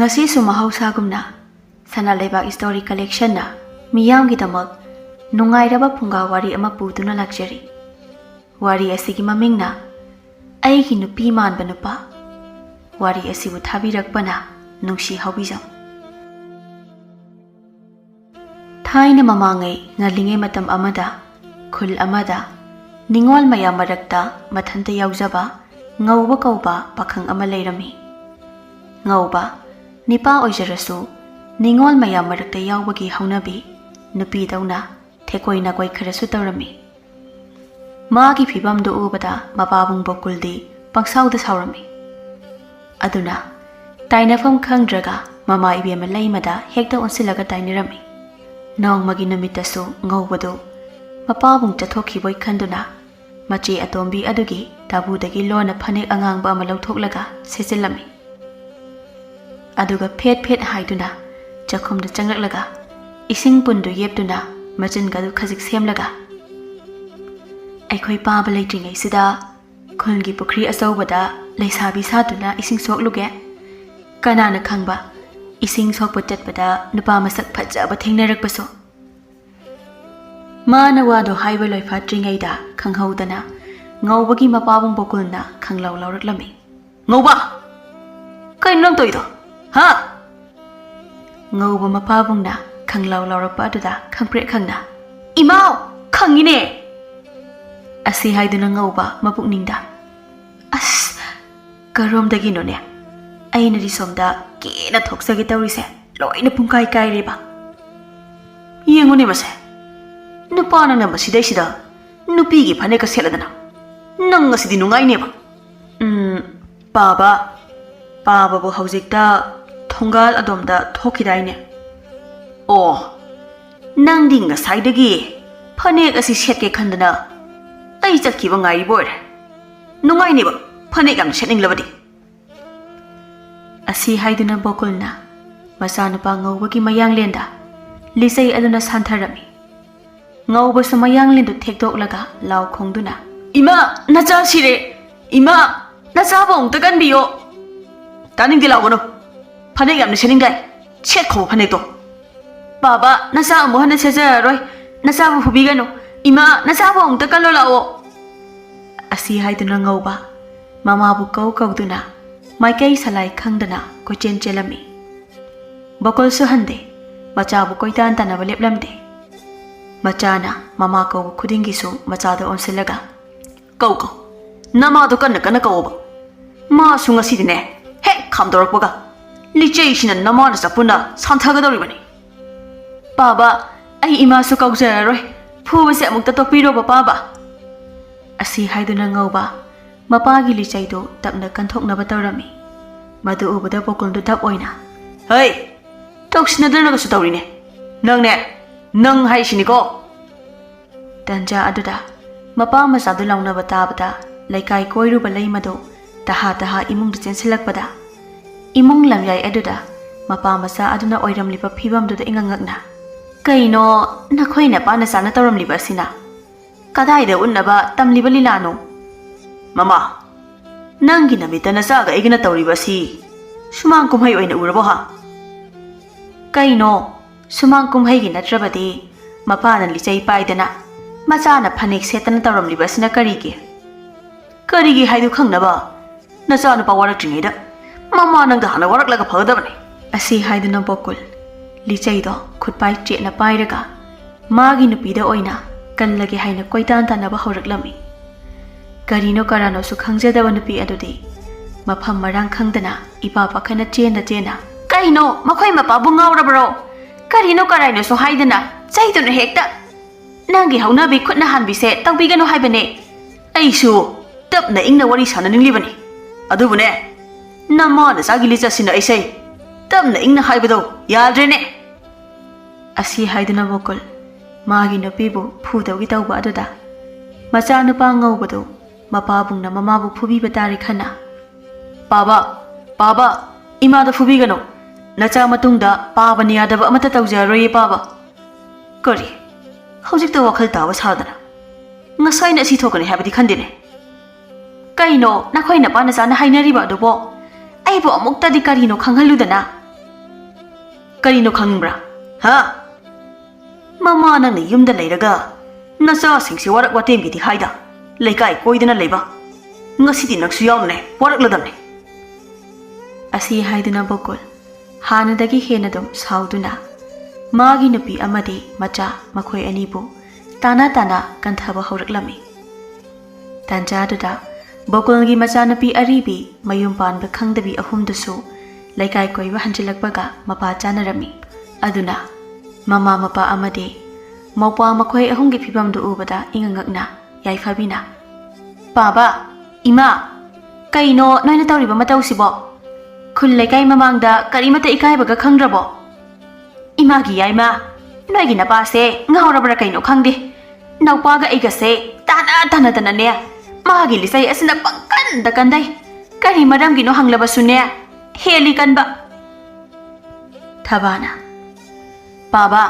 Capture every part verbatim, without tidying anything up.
ꯉꯁꯤꯁꯨ ꯃꯍꯧꯁꯥꯒꯨꯝꯅ ꯁꯅꯥ ꯂꯩꯕꯥꯛ ꯁ꯭ꯇꯣꯔꯤ ꯀꯂꯦꯛꯁꯟꯅ ꯃꯤꯌꯥꯝꯒꯤꯗꯃꯛ ꯅꯨꯡꯉꯥꯏꯔꯕ ꯐꯨꯡꯒꯥ ꯋꯥꯔꯤ ꯑꯃ ꯄꯨꯗꯨꯅ ꯂꯥꯛꯆꯔꯤ꯫ ꯋꯥꯔꯤ ꯑꯁꯤꯒꯤ ꯃꯃꯤꯡꯅ "ꯑꯩꯒꯤ ꯅꯨꯄꯤ ꯃꯥꯟꯕ ꯅꯨꯄꯥ"꯫ ꯋꯥꯔꯤ ꯑꯁꯤꯕꯨ ꯊꯥꯕꯤꯔꯛꯄꯅ ꯅꯨꯡꯁꯤ ꯍꯥꯎꯕꯤꯖꯝ꯫ ꯊꯥꯏꯅ ꯃꯃꯥꯡꯉꯩ ꯉꯜꯂꯤꯉꯩ ꯃꯇꯝ ꯑꯃꯗ ꯈꯨꯜ ꯑꯃꯗ ꯅꯤꯡꯉꯣꯜ ꯃꯌꯥꯝ ꯃꯔꯛꯇ ꯃꯊꯟꯇ ꯌꯥꯎꯖꯕ ꯉꯧꯕ ꯀꯧꯕ ꯄꯥꯈꯪ ꯑꯃ ꯂꯩꯔꯝꯃꯤ꯫ ꯉꯧꯕ ꯅꯤꯄꯥ ꯑꯣꯏꯖꯔꯁꯨ ꯅꯤꯡꯉꯣꯜ ꯃꯌꯥꯝ ꯃꯔꯛꯇ ꯌꯥꯎꯕꯒꯤ ꯍꯧꯅꯕꯤ ꯅꯨꯄꯤꯗꯧꯅ ꯊꯦꯀꯣꯏ ꯅꯥꯀꯣꯏ ꯈꯔꯁꯨ ꯇꯧꯔꯝꯃꯤ꯫ ꯃꯥꯒꯤ ꯐꯤꯕꯝꯗꯨ ꯎꯕꯗ ꯃꯄꯥꯕꯨꯡ ꯕꯣꯀꯨꯜꯗꯤ ꯄꯪꯁꯥꯎꯗ ꯁꯥꯎꯔꯝꯃꯤ꯫ ꯑꯗꯨꯅ ꯇꯥꯏꯅꯐꯝ ꯈꯪꯗ꯭ꯔꯒ ꯃꯃꯥ ꯏꯕꯦꯝꯃ ꯂꯩꯃꯗ ꯍꯦꯛꯇ ꯑꯣꯟꯁꯤꯜꯂꯒ ꯇꯥꯏꯅꯔꯝꯃꯤ꯫ ꯅꯣꯡꯃꯒꯤ ꯅꯨꯃꯤꯠꯇꯁꯨ ꯉꯧꯕꯗꯨ ꯃꯄꯥꯕꯨꯡ ꯆꯠꯊꯣꯛꯈꯤꯕꯣꯏ ꯈꯟꯗꯨꯅ ꯃꯆꯦ ꯑꯇꯣꯝꯕꯤ ꯑꯗꯨꯒꯤ ꯇꯥꯕꯨꯗꯒꯤ ꯂꯣꯟꯅ ꯐꯅꯦꯛ ꯑꯉꯥꯡꯕ ꯑꯃ ꯂꯧꯊꯣꯛꯂꯒ ꯁꯦꯠꯆꯤꯜꯂꯝꯃꯤ꯫ ꯑꯗꯨꯒ ꯐꯦꯠ ꯐꯦꯠ ꯍꯥꯏꯗꯨꯅ ꯆꯥꯛꯈꯨꯝꯗ ꯆꯪꯂꯛꯂꯒ ꯏꯁꯤꯡ ꯄꯨꯟꯗꯨ ꯌꯦꯞꯇꯨꯅ ꯃꯆꯤꯟꯒꯗꯨ ꯈꯖꯤꯛ ꯁꯦꯝꯂꯒ, "ꯑꯩꯈꯣꯏ ꯄꯥꯕ ꯂꯩꯇ꯭ꯔꯤꯉꯩꯁꯤꯗ ꯈꯨꯜꯒꯤ ꯄꯨꯈ꯭ꯔꯤ ꯑꯆꯧꯕꯗ ꯂꯩꯁꯥꯕꯤ ꯁꯥꯗꯨꯅ ꯏꯁꯤꯡ ꯁꯣꯛꯂꯨꯒꯦ꯫ ꯀꯅꯥꯅ ꯈꯪꯕ, ꯏꯁꯤꯡ ꯁꯣꯛꯄ ꯆꯠꯄꯗ ꯅꯨꯄꯥ ꯃꯁꯛ ꯐꯖꯕ ꯊꯦꯡꯅꯔꯛꯄꯁꯨ"꯫ ꯃꯥꯅ ꯋꯥꯗꯣ ꯍꯥꯏꯕ ꯂꯣꯏꯐꯥꯠꯇ꯭ꯔꯤꯉꯩꯗ ꯈꯪꯍꯧꯗꯅ ꯉꯧꯕꯒꯤ ꯃꯄꯥꯕꯨꯡ ꯕꯣꯀꯨꯜꯅ ꯈꯪꯂꯥꯎ ꯂꯥꯎꯔꯛꯂꯝꯃꯤ꯫ "ꯉꯧꯕ! ꯀꯩꯅꯣ ꯅꯪ ꯇꯧꯔꯤꯗꯣ? ꯍꯥ?" ꯉꯧꯕ ꯃꯄꯥꯕꯨꯡꯅ ꯈꯪꯂꯥꯎ ꯂꯥꯎꯔꯛꯄ ꯑꯗꯨꯗ ꯈꯪꯄ꯭ꯔꯦꯛ ꯈꯪꯅ, "ꯏꯃꯥꯎ! ꯈꯪꯉꯤꯅꯦ!" ꯑꯁꯤ ꯍꯥꯏꯗꯨꯅ ꯉꯧꯕ ꯃꯄꯨꯛꯅꯤꯡꯗ, "ꯑꯁ, ꯀꯔꯣꯝꯗꯒꯤꯅꯣꯅꯦ? ꯑꯩꯅꯗꯤ ꯁꯣꯝꯗ ꯀꯦꯅ ꯊꯣꯛꯆꯒꯦ ꯇꯧꯔꯤꯁꯦ ꯂꯣꯏꯅ ꯄꯨꯡꯀꯥꯏ ꯀꯥꯏꯔꯦꯕ꯫ ꯌꯦꯡꯉꯨꯅꯦ ꯃꯁꯦ, ꯅꯨꯄꯥ ꯅꯪꯅ ꯃꯁꯤꯗꯩꯁꯤꯗ ꯅꯨꯄꯤꯒꯤ ꯐꯅꯦꯛꯀ ꯁꯦꯠꯂꯗꯅ꯫ ꯅꯪ ꯉꯁꯤꯗꯤ ꯅꯨꯡꯉꯥꯏꯅꯦꯕ꯫ ꯎꯝ, ꯄꯥꯕ, ꯄꯥꯕꯕꯨ ꯍꯧꯖꯤꯛꯇ ꯊꯣꯡꯒꯥꯜ ꯑꯗꯣꯝꯗ ꯊꯣꯛꯈꯤꯗꯥꯏꯅꯦ? ꯑꯣ, ꯅꯪꯗꯤ ꯉꯁꯥꯏꯗꯒꯤ ꯐꯅꯦꯛ ꯑꯁꯤ ꯁꯦꯠꯀꯦ ꯈꯟꯗꯅ ꯑꯩ ꯆꯠꯈꯤꯕ ꯉꯥꯏꯔꯤꯕ ꯑꯣꯏꯔꯦ꯫ ꯅꯨꯡꯉꯥꯏꯅꯦꯕ ꯐꯅꯦꯛ ꯌꯥꯝ ꯁꯦꯠꯅꯤꯡꯂꯕꯗꯤ"꯫ ꯑꯁꯤ ꯍꯥꯏꯗꯨꯅ ꯕꯣꯀꯨꯜꯅ ꯃꯆꯥꯅꯨꯄꯥ ꯉꯧꯕꯒꯤ ꯃꯌꯥꯡꯂꯦꯟꯗ ꯂꯤꯆꯩ ꯑꯗꯨꯅ ꯁꯥꯟꯊꯔꯝꯃꯤ꯫ ꯉꯧꯕꯁꯨ ꯃꯌꯥꯡꯂꯦꯟꯗꯨ ꯊꯦꯛꯇꯣꯛꯂꯒ ꯂꯥꯎ ꯈꯣꯡꯗꯨꯅ, "ꯏꯃꯥ, ꯅꯆꯥ ꯁꯤꯔꯦ! ꯏꯃꯥ, ꯅꯆꯥꯕꯨ ꯑꯃꯨꯛꯇ ꯀꯟꯕꯤꯌꯣ!" "ꯇꯥꯅꯤꯡꯗꯦ, ꯂꯥꯎꯒꯅꯨ! ꯐꯅꯦꯛ ꯌꯥꯝꯅ ꯁꯦꯠꯅꯤꯡꯗꯥꯏ? ꯁꯦꯠꯈꯣ ꯐꯅꯦꯛꯇꯣ꯫ "ꯕꯥꯕꯥ, ꯅꯆꯥ ꯑꯃꯨꯛ ꯍꯟꯅ ꯁꯦꯠꯆꯔꯔꯣꯏ꯫ ꯅꯆꯥꯕꯨ ꯐꯨꯕꯤꯒꯅꯨ꯫ ꯏꯃꯥ, ꯅꯆꯥꯕꯨ ꯑꯃꯨꯛꯇ ꯀꯜꯂꯣ ꯂꯥꯛꯑꯣ꯫" ꯑꯁꯤ ꯍꯥꯏꯗꯨꯅ ꯉꯧꯕ ꯃꯃꯥꯕꯨ ꯀꯧ ꯀꯧꯗꯨꯅ ꯃꯥꯏꯀꯩ ꯁꯂꯥꯏ ꯈꯪꯗꯅ ꯀꯣꯏꯆꯦꯟ ꯆꯦꯜꯂꯝꯃꯤ꯫ ꯕꯣꯀꯨꯜꯁꯨ ꯍꯟꯗꯦ꯫ ꯃꯆꯥꯕꯨ ꯀꯣꯏꯇꯥꯟ ꯇꯥꯟꯅꯕ ꯂꯦꯞꯂꯝꯗꯦ꯫ ꯃꯆꯥꯅ ꯃꯃꯥ ꯀꯧꯕ ꯈꯨꯗꯤꯡꯒꯤꯁꯨ ꯃꯆꯥꯗ ꯑꯣꯟꯁꯤꯜꯂꯒ, "ꯀꯧ ꯀꯧ꯫ ꯅꯃꯥꯗꯣ ꯀꯟꯅ ꯀꯟꯅ ꯀꯧꯑꯣꯕ꯫ ꯃꯥꯁꯨ ꯉꯁꯤꯗꯤꯅꯦ, ꯍꯦꯛ ꯈꯥꯝꯗꯣꯔꯛꯄꯒ ꯂꯤꯆꯩꯁꯤꯅ ꯅꯃꯥꯅ ꯆꯄꯨꯟꯅ ꯁꯥꯟꯊꯒꯗꯧꯔꯤꯕꯅꯤ꯫" "ꯄꯥꯕ, ꯑꯩ ꯏꯃꯥꯁꯨ ꯀꯧꯖꯔꯔꯣꯏ꯫ ꯐꯨꯕꯁꯦ ꯑꯃꯨꯛꯇ ꯇꯣꯛꯄꯤꯔꯣꯕ, ꯄꯥꯕ꯫" ꯑꯁꯤ ꯍꯥꯏꯗꯨꯅ ꯉꯧꯕ ꯃꯄꯥꯒꯤ ꯂꯤꯆꯩꯗꯨ ꯇꯞꯅ ꯀꯟꯊꯣꯛꯅꯕ ꯇꯧꯔꯝꯃꯤ꯫ ꯃꯗꯨ ꯎꯕꯗ ꯕꯣꯀꯨꯜꯗꯨ ꯙꯞ ꯑꯣꯏꯅ, "ꯍꯩ! ꯇꯧꯁꯤꯟꯅꯗꯅꯒꯁꯨ ꯇꯧꯔꯤꯅꯦ꯫ ꯅꯪꯅꯦ, ꯅꯪ ꯍꯥꯏꯁꯤꯅꯤꯀꯣ!" ꯇꯟꯖꯥ ꯑꯗꯨꯗ ꯃꯄꯥ ꯃꯆꯥꯗꯨ ꯂꯥꯎꯅꯕ ꯇꯥꯕꯗ ꯂꯩꯀꯥꯏ ꯀꯣꯏꯔꯨꯕ ꯂꯩꯃꯗꯨ ꯇꯍꯥ ꯇꯍꯥ ꯏꯃꯨꯡꯗ ꯆꯦꯟꯁꯤꯜꯂꯛꯄꯗ, ꯏꯃꯨꯡ ꯂꯝꯌꯥꯏ ꯑꯗꯨꯗ ꯃꯄꯥ ꯃꯆꯥ ꯑꯗꯨꯅ ꯑꯣꯏꯔꯝꯂꯤꯕ ꯐꯤꯕꯝꯗꯨꯗ ꯏꯉꯛ ꯉꯛꯅ, "ꯀꯩꯅꯣ, ꯅꯈꯣꯏ ꯅꯄꯥ ꯅꯆꯥꯅ ꯇꯧꯔꯝꯂꯤꯕ ꯑꯁꯤꯅ? ꯀꯗꯥꯏꯗ ꯎꯠꯅꯕ ꯇꯝꯂꯤꯕ ꯂꯤꯂꯥꯅꯣ?" "ꯃꯃꯥ, ꯅꯪꯒꯤ ꯅꯃꯤꯠꯇ ꯅꯆꯥꯒ ꯑꯩꯒꯅ ꯇꯧꯔꯤꯕ ꯑꯁꯤ ꯁꯨꯃꯥꯡ ꯀꯨꯝꯍꯩ ꯑꯣꯏꯅ ꯎꯔꯕꯣ ꯍꯥ?" "ꯀꯩꯅꯣ, ꯁꯨꯃꯥꯡ ꯀꯨꯝꯍꯩꯒꯤ ꯅꯠꯇ꯭ꯔꯕꯗꯤ ꯃꯄꯥꯅ ꯂꯤꯆꯩ ꯄꯥꯏꯗꯅ ꯃꯆꯥꯅ ꯐꯅꯦꯛ ꯁꯦꯠꯇꯅ ꯇꯧꯔꯝꯂꯤꯕ ꯑꯁꯤꯅ ꯀꯔꯤꯒꯤ?" "ꯀꯔꯤꯒꯤ ꯍꯥꯏꯗꯨ ꯈꯪꯅꯕ ꯅꯆꯥꯅꯨꯄꯥ ꯋꯥꯔꯛꯇ꯭ꯔꯤꯉꯩꯗ ꯃꯃꯥ ꯅꯪꯗ ꯍꯥꯟꯅ ꯋꯥꯔꯛꯂꯒ ꯐꯒꯗꯕꯅꯤ꯫" ꯑꯁꯤ ꯍꯥꯏꯗꯨꯅ ꯕꯣꯀꯨꯜ ꯂꯤꯆꯩꯗꯣ ꯈꯨꯠꯄꯥꯏ ꯆꯦꯠꯅ ꯄꯥꯏꯔꯒ ꯃꯥꯒꯤ ꯅꯨꯄꯤꯗ ꯑꯣꯏꯅ ꯀꯜꯂꯒꯦ ꯍꯥꯏꯅ ꯀꯣꯏꯇꯥꯟ ꯇꯥꯟꯅꯕ ꯍꯧꯔꯛꯂꯝꯃꯤ꯫ ꯀꯔꯤꯅꯣ ꯀꯔꯥꯅꯣꯁꯨ ꯈꯪꯖꯗꯕ ꯅꯨꯄꯤ ꯑꯗꯨꯗꯤ ꯃꯐꯝ ꯃꯔꯥꯡ ꯈꯪꯗꯅ ꯏꯄꯥ ꯄꯥꯈꯠꯅ ꯆꯦꯟꯅ ꯆꯦꯟꯅ, "ꯀꯩꯅꯣ, ꯃꯈꯣꯏ ꯃꯄꯥꯕꯨ ꯉꯥꯎꯔꯕꯔꯣ? ꯀꯔꯤꯅꯣ ꯀꯔꯥꯏꯅꯣꯁꯨ ꯍꯥꯏꯗꯅ ꯆꯩꯗꯨꯅ ꯍꯦꯛꯇ꯫ ꯅꯪꯒꯤ ꯍꯧꯅꯕꯤ ꯈꯨꯠꯅ ꯍꯥꯟꯕꯤꯁꯦ ꯇꯧꯕꯤꯒꯅꯨ ꯍꯥꯏꯕꯅꯦ꯫ ꯑꯩꯁꯨ ꯇꯞꯅ ꯏꯪꯅ ꯋꯥꯔꯤ ꯁꯥꯟꯅꯅꯤꯡꯂꯤꯕꯅꯤ꯫ ꯑꯗꯨꯕꯨꯅꯦ, ꯅꯃꯥ ꯅꯆꯥꯒꯤ ꯂꯤꯆꯠꯁꯤꯅ ꯑꯩꯁꯦ ꯇꯞꯅ ꯏꯪꯅ ꯍꯥꯏꯕꯗꯣ ꯌꯥꯗ꯭ꯔꯦꯅꯦ꯫" ꯑꯁꯤ ꯍꯥꯏꯗꯨꯅ ꯕꯣꯀꯨꯜ ꯃꯥꯒꯤ ꯅꯨꯄꯤꯕꯨ ꯐꯨꯗꯧꯒꯤ ꯇꯧꯕ ꯑꯗꯨꯗ ꯃꯆꯥꯅꯨꯄꯥ ꯉꯧꯕꯗꯨ ꯃꯄꯥꯕꯨꯡꯅ ꯃꯃꯥꯕꯨ ꯐꯨꯕꯤꯕ ꯇꯥꯔꯦ ꯈꯟꯅ, "ꯄꯥꯕ, ꯄꯥꯕ, ꯏꯃꯥꯗ ꯐꯨꯕꯤꯒꯅꯨ꯫ ꯅꯆꯥ ꯃꯇꯨꯡꯗ ꯄꯥꯕꯅ ꯌꯥꯗꯕ ꯑꯃꯠꯇ ꯇꯧꯖꯔꯔꯣꯏꯌꯦ ꯄꯥꯕ꯫" "ꯀꯔꯤ? ꯍꯧꯖꯤꯛꯇ ꯋꯥꯈꯜ ꯇꯥꯕ ꯁꯥꯗꯅ? ꯉꯁꯥꯏꯅ ꯑꯁꯤ ꯊꯣꯛꯀꯅꯤ ꯍꯥꯏꯕꯗꯤ ꯈꯟꯗꯦꯅꯦ꯫" "ꯀꯩꯅꯣ ꯅꯈꯣꯏ ꯅꯄꯥ ꯅꯆꯥꯅ ꯍꯥꯏꯅꯔꯤꯕ ꯑꯗꯨꯕꯣ? ꯑꯩꯕꯨ ꯑꯃꯨꯛꯇꯗꯤ ꯀꯔꯤꯅꯣ ꯈꯪꯍꯜꯂꯨꯗꯅ꯫ ꯀꯔꯤꯅꯣ ꯈꯪꯅꯤꯡꯕ꯭ꯔꯥ? ꯍꯥ? ꯃꯃꯥ, ꯅꯪꯅ ꯌꯨꯝꯗ ꯂꯩꯔꯒ ꯅꯆꯥꯁꯤꯡꯁꯤ ꯋꯥꯔꯛ ꯋꯥꯇꯦꯝꯒꯤꯗꯤ ꯍꯥꯏꯗ, ꯂꯩꯀꯥꯏ ꯀꯣꯏꯗꯅ ꯂꯩꯕ꯫ ꯉꯁꯤꯗꯤ ꯅꯪꯁꯨ ꯌꯥꯎꯅꯅꯦ ꯋꯥꯔꯛꯂꯗꯝꯅꯦ꯫ ꯑꯁꯤ ꯍꯥꯏꯗꯨꯅ ꯕꯣꯀꯨꯜ ꯍꯥꯟꯅꯗꯒꯤ ꯍꯦꯟꯅ ꯑꯗꯨꯝ ꯁꯥꯎꯗꯨꯅ ꯃꯥꯒꯤ ꯅꯨꯄꯤ ꯑꯃꯗꯤ ꯃꯆꯥ ꯃꯈꯣꯏ ꯑꯅꯤꯕꯨ ꯇꯥꯅ ꯇꯥꯅ ꯀꯟꯊꯕ ꯍꯧꯔꯛꯂꯝꯃꯤ꯫ ꯇꯥꯟꯖꯥꯗꯨꯗ ꯕꯣꯀꯨꯜꯒꯤ ꯃꯆꯥꯅꯨꯄꯤ ꯑꯔꯤꯕꯤ ꯃꯌꯨꯝ ꯄꯥꯟꯕ ꯈꯪꯗꯕꯤ ꯑꯍꯨꯝꯗꯨꯁꯨ ꯂꯩꯀꯥꯏ ꯀꯣꯏꯕ ꯍꯟꯖꯤꯜꯂꯛꯄꯒ ꯃꯄꯥ ꯆꯥꯅꯔꯝꯃꯤ꯫ ꯑꯗꯨꯅ ꯃꯃꯥ ꯃꯄꯥ ꯑꯃꯗꯤ ꯃꯧꯄ꯭ꯋꯥ ꯃꯈꯣꯏ ꯑꯍꯨꯝꯒꯤ ꯐꯤꯕꯝꯗꯨ ꯎꯕꯗ ꯏꯉꯛ ꯉꯛꯅ ꯌꯥꯏꯐꯕꯤꯅ, "ꯄꯥꯕ, ꯏꯃꯥ, ꯀꯩꯅꯣ ꯅꯣꯏꯅ ꯇꯧꯔꯤꯕ ꯃꯇꯧꯁꯤꯕꯣ? ꯈꯨꯜ ꯂꯩꯀꯥꯏ ꯃꯃꯥꯡꯗ ꯀꯔꯤꯃꯠꯇ ꯏꯀꯥꯏꯕꯒ ꯈꯪꯗ꯭ꯔꯕꯣ? ꯏꯃꯥꯒꯤ ꯌꯥꯏꯃ, ꯅꯣꯏꯒꯤ ꯅꯄꯥꯁꯦ ꯉꯥꯎꯔꯕ꯭ꯔꯥ ꯀꯩꯅꯣ ꯈꯪꯗꯦ꯫ ꯅꯧꯄꯥꯒ ꯑꯩꯒꯁꯦ ꯇꯥꯅ ꯇꯥꯅꯗꯅꯅꯦ, ꯃꯥꯒꯤ ꯂꯤꯆꯩ ꯑꯁꯤꯅ ꯄꯪꯀꯟꯗ ꯀꯟꯗꯩ꯫ ꯀꯔꯤ ꯃꯔꯝꯒꯤꯅꯣ ꯍꯪꯂꯕꯁꯨꯅꯦ, ꯍꯦꯜꯂꯤ ꯀꯟꯕ꯫" ꯊꯕꯥꯅ, "ꯄꯥꯕ,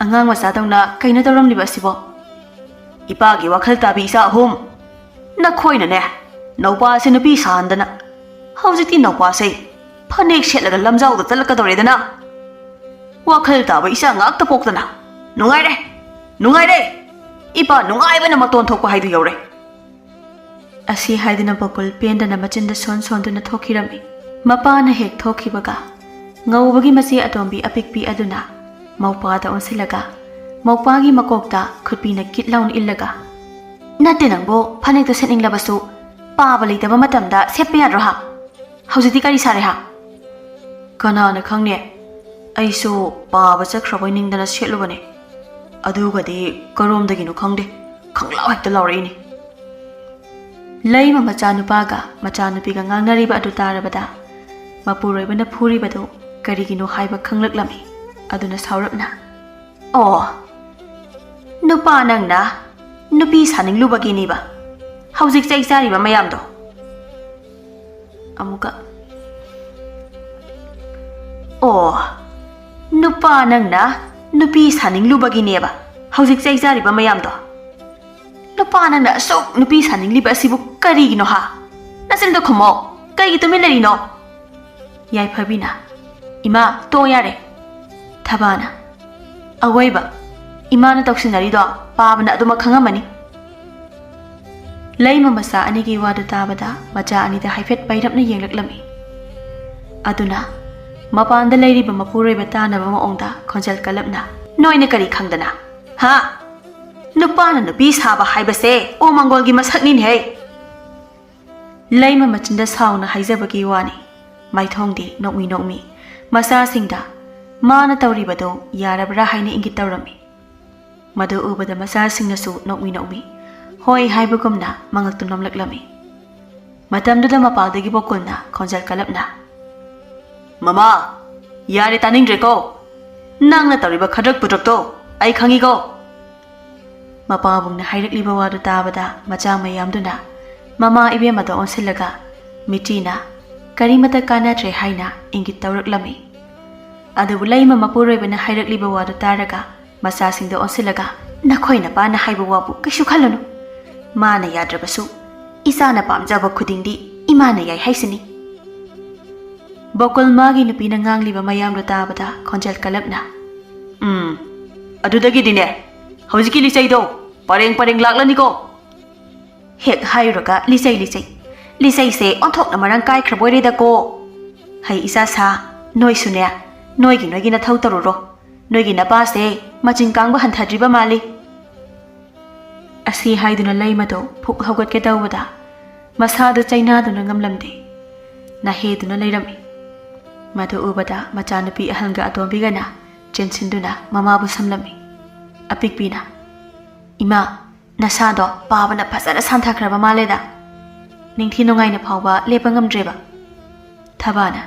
ꯑꯉꯥꯡ ꯃꯆꯥꯗꯧꯅ ꯀꯩꯅꯣ ꯇꯧꯔꯝꯂꯤꯕ ꯑꯁꯤꯕꯣ? ꯏꯄꯥꯒꯤ ꯋꯥꯈꯜ ꯇꯥꯕꯤ ꯏꯆꯥ ꯑꯍꯨꯝ, ꯅꯈꯣꯏꯅꯅꯦ ꯅꯧꯄꯥꯁꯦ ꯅꯨꯄꯤ ꯁꯥꯍꯟꯗꯅ, ꯍꯧꯖꯤꯛꯇꯤ ꯅꯧꯄꯥꯁꯦ ꯐꯅꯦꯛ ꯁꯦꯠꯂꯒ ꯂꯝꯖꯥꯎꯗ ꯆꯠꯂꯛꯀꯗꯧꯔꯦꯗꯅ꯫ ꯋꯥꯈꯜ ꯇꯥꯕ ꯏꯆꯥ ꯉꯥꯛꯇ ꯄꯣꯛꯇꯅ꯫ ꯅꯨꯡꯉꯥꯏꯔꯦ, ꯅꯨꯡꯉꯥꯏꯔꯦ꯫ ꯏꯄꯥ ꯅꯨꯡꯉꯥꯏꯕꯅ ꯃꯇꯣꯟ ꯊꯣꯛꯄ ꯍꯥꯏꯗꯨ ꯌꯧꯔꯦ꯫" ꯑꯁꯤ ꯍꯥꯏꯗꯨꯅ ꯕꯀꯨꯜ ꯄꯦꯟꯗꯅ ꯃꯆꯤꯟꯗ ꯁꯣꯟ ꯁꯣꯟꯗꯨꯅ ꯊꯣꯛꯈꯤꯔꯝꯃꯤ꯫ ꯃꯄꯥꯅ ꯍꯦꯛ ꯊꯣꯛꯈꯤꯕꯒ ꯉꯧꯕꯒꯤ ꯃꯆꯦ ꯑꯇꯣꯝꯕꯤ ꯑꯄꯤꯛꯄꯤ ꯑꯗꯨꯅ ꯃꯧꯄꯥꯗ ꯑꯣꯟꯁꯤꯜꯂꯒ ꯃꯧꯄꯥꯒꯤ ꯃꯀꯣꯛꯇ ꯈꯨꯠꯄꯤꯅ ꯀꯤꯠ ꯂꯥꯎꯅ ꯏꯜꯂꯒ, "ꯅꯠꯇꯦ ꯅꯪꯕꯨ, ꯐꯅꯦꯛꯇꯣ ꯁꯦꯠꯅꯤꯡꯂꯕꯁꯨ ꯄꯥꯕ ꯂꯩꯇꯕ ꯃꯇꯝꯗ ꯁꯦꯠꯄ ꯌꯥꯗ꯭ꯔꯣ ꯍꯥ? ꯍꯧꯖꯤꯛꯇꯤ ꯀꯔꯤ ꯁꯥꯔꯦ ꯍꯥ?" "ꯀꯅꯥꯅ ꯈꯪꯅꯤ? ꯑꯩꯁꯨ ꯄꯥꯕ ꯆꯠꯈ꯭ꯔꯕꯣꯏ ꯅꯤꯡꯗꯅ ꯁꯦꯠꯂꯨꯕꯅꯦ꯫ ꯑꯗꯨꯒꯗꯤ ꯀꯔꯣꯝꯗꯒꯤꯅꯣ ꯈꯪꯗꯦ, ꯈꯪꯂꯥꯎ ꯍꯦꯛꯇ ꯂꯥꯎꯔꯛꯏꯅꯦ꯫" ꯂꯩꯃ ꯃꯆꯥꯅꯨꯄꯥꯒ ꯃꯆꯥꯅꯨꯄꯤꯒ ꯉꯥꯡꯅꯔꯤꯕ ꯑꯗꯨ ꯇꯥꯔꯕꯗ ꯃꯄꯨꯔꯣꯏꯕꯅ ꯐꯨꯔꯤꯕꯗꯨ ꯀꯔꯤꯒꯤꯅꯣ ꯍꯥꯏꯕ ꯈꯪꯂꯛꯂꯝꯃꯤ꯫ ꯑꯗꯨꯅ ꯁꯥꯎꯔꯞꯅ, "ꯑꯣ, ꯅꯨꯄꯥ ꯅꯪꯅ ꯅꯨꯄꯤ ꯁꯥꯅꯤꯡꯂꯨꯕꯒꯤꯅꯤꯕ ꯍꯧꯖꯤꯛ ꯆꯩ ꯆꯥꯔꯤꯕ ꯃꯌꯥꯝꯗꯣ?" ꯑꯃꯨꯛꯀ, "ꯑꯣ, ꯅꯨꯄꯥ ꯅꯪꯅ ꯅꯨꯄꯤ ꯁꯥꯅꯤꯡꯂꯨꯕꯒꯤꯅꯦꯕ ꯍꯧꯖꯤꯛ ꯆꯩ ꯆꯥꯔꯤꯕ ꯃꯌꯥꯝꯗꯣ? ꯅꯨꯄꯥ ꯅꯪꯅ ꯑꯁꯨꯛ ꯅꯨꯄꯤ ꯁꯥꯅꯤꯡꯂꯤꯕ ꯑꯁꯤꯕꯨ ꯀꯔꯤꯒꯤꯅꯣ ꯍꯥ? ꯅꯆꯤꯟꯗꯣ ꯈꯨꯝꯃꯣ, ꯀꯩꯒꯤ ꯇꯨꯃꯤꯟ ꯂꯩꯔꯤꯅꯣ? ꯌꯥꯏꯐꯕꯤꯅ, "ꯏꯃꯥ, ꯇꯣꯛꯑꯣ ꯌꯥꯔꯦ꯫" ꯊꯕꯥꯅ, "ꯑꯋꯣꯏꯕ, ꯏꯃꯥꯅ ꯇꯧꯁꯤꯟꯅꯔꯤꯗꯣ ꯄꯥꯕꯅ ꯑꯗꯨꯃꯛ ꯈꯪꯉꯝꯃꯅꯤ꯫" ꯂꯩꯃ ꯃꯆꯥ ꯑꯅꯤꯒꯤ ꯋꯥꯗꯨ ꯇꯥꯕꯗ ꯃꯆꯥ ꯑꯅꯤꯗ ꯍꯥꯏꯐꯦꯠ ꯄꯩꯔꯞꯅ ꯌꯦꯡꯂꯛꯂꯝꯃꯤ꯫ ꯑꯗꯨꯅ ꯃꯄꯥꯟꯗ ꯂꯩꯔꯤꯕ ꯃꯄꯨꯔꯣꯏꯕ ꯇꯥꯅꯕ ꯃꯑꯣꯡꯗ ꯈꯣꯟꯖꯦꯜ ꯀꯜꯂꯞꯅ, "ꯅꯣꯏꯅ ꯀꯔꯤ ꯈꯪꯗꯅ? ꯍꯥ? ꯅꯨꯄꯥꯅ ꯅꯨꯄꯤ ꯁꯥꯕ ꯍꯥꯏꯕꯁꯦ ꯑꯣꯃꯪꯒꯣꯜꯒꯤ ꯃꯁꯛꯅꯤꯅꯦꯍꯦ!" ꯂꯩꯃ ꯃꯆꯤꯟꯗ ꯁꯥꯎꯅ ꯍꯥꯏꯖꯕꯒꯤ ꯋꯥꯅꯤ꯫ ꯃꯥꯏꯊꯣꯡꯗꯤ ꯅꯣꯛꯃꯤ ꯅꯣꯛꯃꯤ ꯃꯆꯥꯁꯤꯡꯗ ꯃꯥꯅ ꯇꯧꯔꯤꯕꯗꯨ ꯌꯥꯔꯕ꯭ꯔꯥ ꯍꯥꯏꯅ ꯏꯪꯒꯤꯠ ꯇꯧꯔꯝꯃꯤ꯫ ꯃꯗꯨ ꯎꯕꯗ ꯃꯆꯥꯁꯤꯡꯅꯁꯨ ꯅꯣꯛꯃꯤ ꯅꯣꯛꯃꯤ ꯍꯣꯏ ꯍꯥꯏꯕꯒꯨꯝꯅ ꯃꯉꯛꯇꯨ ꯅꯣꯝꯂꯛꯂꯝꯃꯤ꯫ ꯃꯇꯝꯗꯨꯗ ꯃꯄꯥꯜꯗꯒꯤ ꯕꯣꯀꯨꯜꯅ ꯈꯣꯟꯖꯦꯜ ꯀꯜꯂꯞꯅ, "ꯃꯃꯥ, ꯌꯥꯔꯦ, ꯇꯥꯅꯤꯡꯗ꯭ꯔꯦꯀꯣ꯫ ꯅꯪꯅ ꯇꯧꯔꯤꯕ ꯈꯗ꯭ꯔꯛ ꯄꯨꯗ꯭ꯔꯛꯇꯣ ꯑꯩ ꯈꯪꯉꯤꯀꯣ꯫" ꯃꯄꯥꯕꯨꯡꯅ ꯍꯥꯏꯔꯛꯂꯤꯕ ꯋꯥꯗꯨ ꯇꯥꯕꯗ ꯃꯆꯥ ꯃꯌꯥꯝꯗꯨꯅ ꯃꯃꯥ ꯏꯕꯦꯝꯃꯗ ꯑꯣꯟꯁꯤꯜꯂꯒ ꯃꯤꯇꯤꯅ ꯀꯔꯤꯃꯇ ꯀꯥꯟꯅꯗ꯭ꯔꯦ ꯍꯥꯏꯅ ꯏꯪꯒꯤꯠ ꯇꯧꯔꯛꯂꯝꯃꯤ꯫ ꯑꯗꯨꯕꯨ ꯂꯩꯃ ꯃꯄꯨꯔꯣꯏꯕꯅ ꯍꯥꯏꯔꯛꯂꯤꯕ ꯋꯥꯗꯨ ꯇꯥꯔꯒ ꯃꯆꯥꯁꯤꯡꯗ ꯑꯣꯟꯁꯤꯜꯂꯒ, "ꯅꯈꯣꯏ ꯅꯄꯥꯅ ꯍꯥꯏꯕ ꯋꯥꯕꯨ ꯀꯩꯁꯨ ꯈꯜꯂꯨꯅꯨ꯫ ꯃꯥꯅ ꯌꯥꯗ꯭ꯔꯕꯁꯨ ꯏꯆꯥꯅ ꯄꯥꯝꯖꯕ ꯈꯨꯗꯤꯡꯗꯤ ꯏꯃꯥꯅ ꯌꯥꯏ ꯍꯥꯏꯁꯤꯅꯤ꯫" ꯕꯣꯀꯨꯜ ꯃꯥꯒꯤ ꯅꯨꯄꯤꯅ ꯉꯥꯡꯂꯤꯕ ꯃꯌꯥꯝꯗꯨ ꯇꯥꯕꯗ ꯈꯣꯟꯖꯦꯜ ꯀꯜꯂꯞꯅ, "ꯎꯝ, ꯑꯗꯨꯗꯒꯤꯗꯤꯅꯦ, ꯍꯧꯖꯤꯛꯀꯤ ꯂꯤꯆꯩꯗꯣ ꯄꯔꯦꯡ ꯄꯔꯦꯡ ꯂꯥꯛꯂꯅꯤꯀꯣ꯫" ꯍꯦꯛ ꯍꯥꯏꯔꯨꯔꯒ ꯂꯤꯆꯩ, ꯂꯤꯆꯩ꯫ ꯂꯤꯆꯩꯁꯦ ꯑꯣꯟꯊꯣꯛꯅ ꯃꯔꯥꯡ ꯀꯥꯏꯈ꯭ꯔꯕ ꯑꯣꯏꯔꯦꯗꯀꯣ꯫ ꯍꯩ ꯏꯆꯥ ꯁꯥ, ꯅꯣꯏꯁꯨꯅꯦ, ꯅꯣꯏꯒꯤ ꯅꯣꯏꯒꯤ ꯅꯊꯧ ꯇꯧꯔꯨꯔꯣ꯫ ꯅꯣꯏꯒꯤ ꯅꯄꯥꯁꯦ ꯃꯆꯤꯟ ꯀꯥꯡꯕ ꯍꯟꯊꯗ꯭ꯔꯤꯕ ꯃꯥꯜꯂꯤ꯫ ꯑꯁꯤ ꯍꯥꯏꯗꯨꯅ ꯂꯩꯃꯗꯣ ꯐꯨꯛ ꯍꯧꯒꯠꯀꯦ ꯇꯧꯕꯗ ꯃꯁꯥꯗꯨ ꯆꯩꯅꯥꯗꯨꯅ ꯉꯝꯂꯝꯗꯦ꯫ ꯅꯍꯦꯗꯨꯅ ꯂꯩꯔꯝꯃꯤ꯫ ꯃꯗꯨ ꯎꯕꯗ ꯃꯆꯥꯅꯨꯄꯤ ꯑꯍꯜꯒ ꯑꯇꯣꯝꯕꯤꯒꯅ ꯆꯦꯟꯁꯤꯟꯗꯨꯅ ꯃꯃꯥꯕꯨ ꯁꯝꯂꯝꯃꯤ꯫ ꯑꯄꯤꯛꯄꯤꯅ, "ꯏꯃꯥ, ꯅꯁꯥꯗꯣ ꯄꯥꯕꯅ ꯐꯖꯅ ꯁꯥꯟꯊꯈ꯭ꯔꯕ ꯃꯥꯜꯂꯦꯗ꯫ ꯅꯤꯡꯊꯤ ꯅꯨꯡꯉꯥꯏꯅ ꯐꯥꯎꯕ ꯂꯦꯞꯄ ꯉꯝꯗ꯭ꯔꯦꯕ꯫" ꯊꯕꯥꯅ,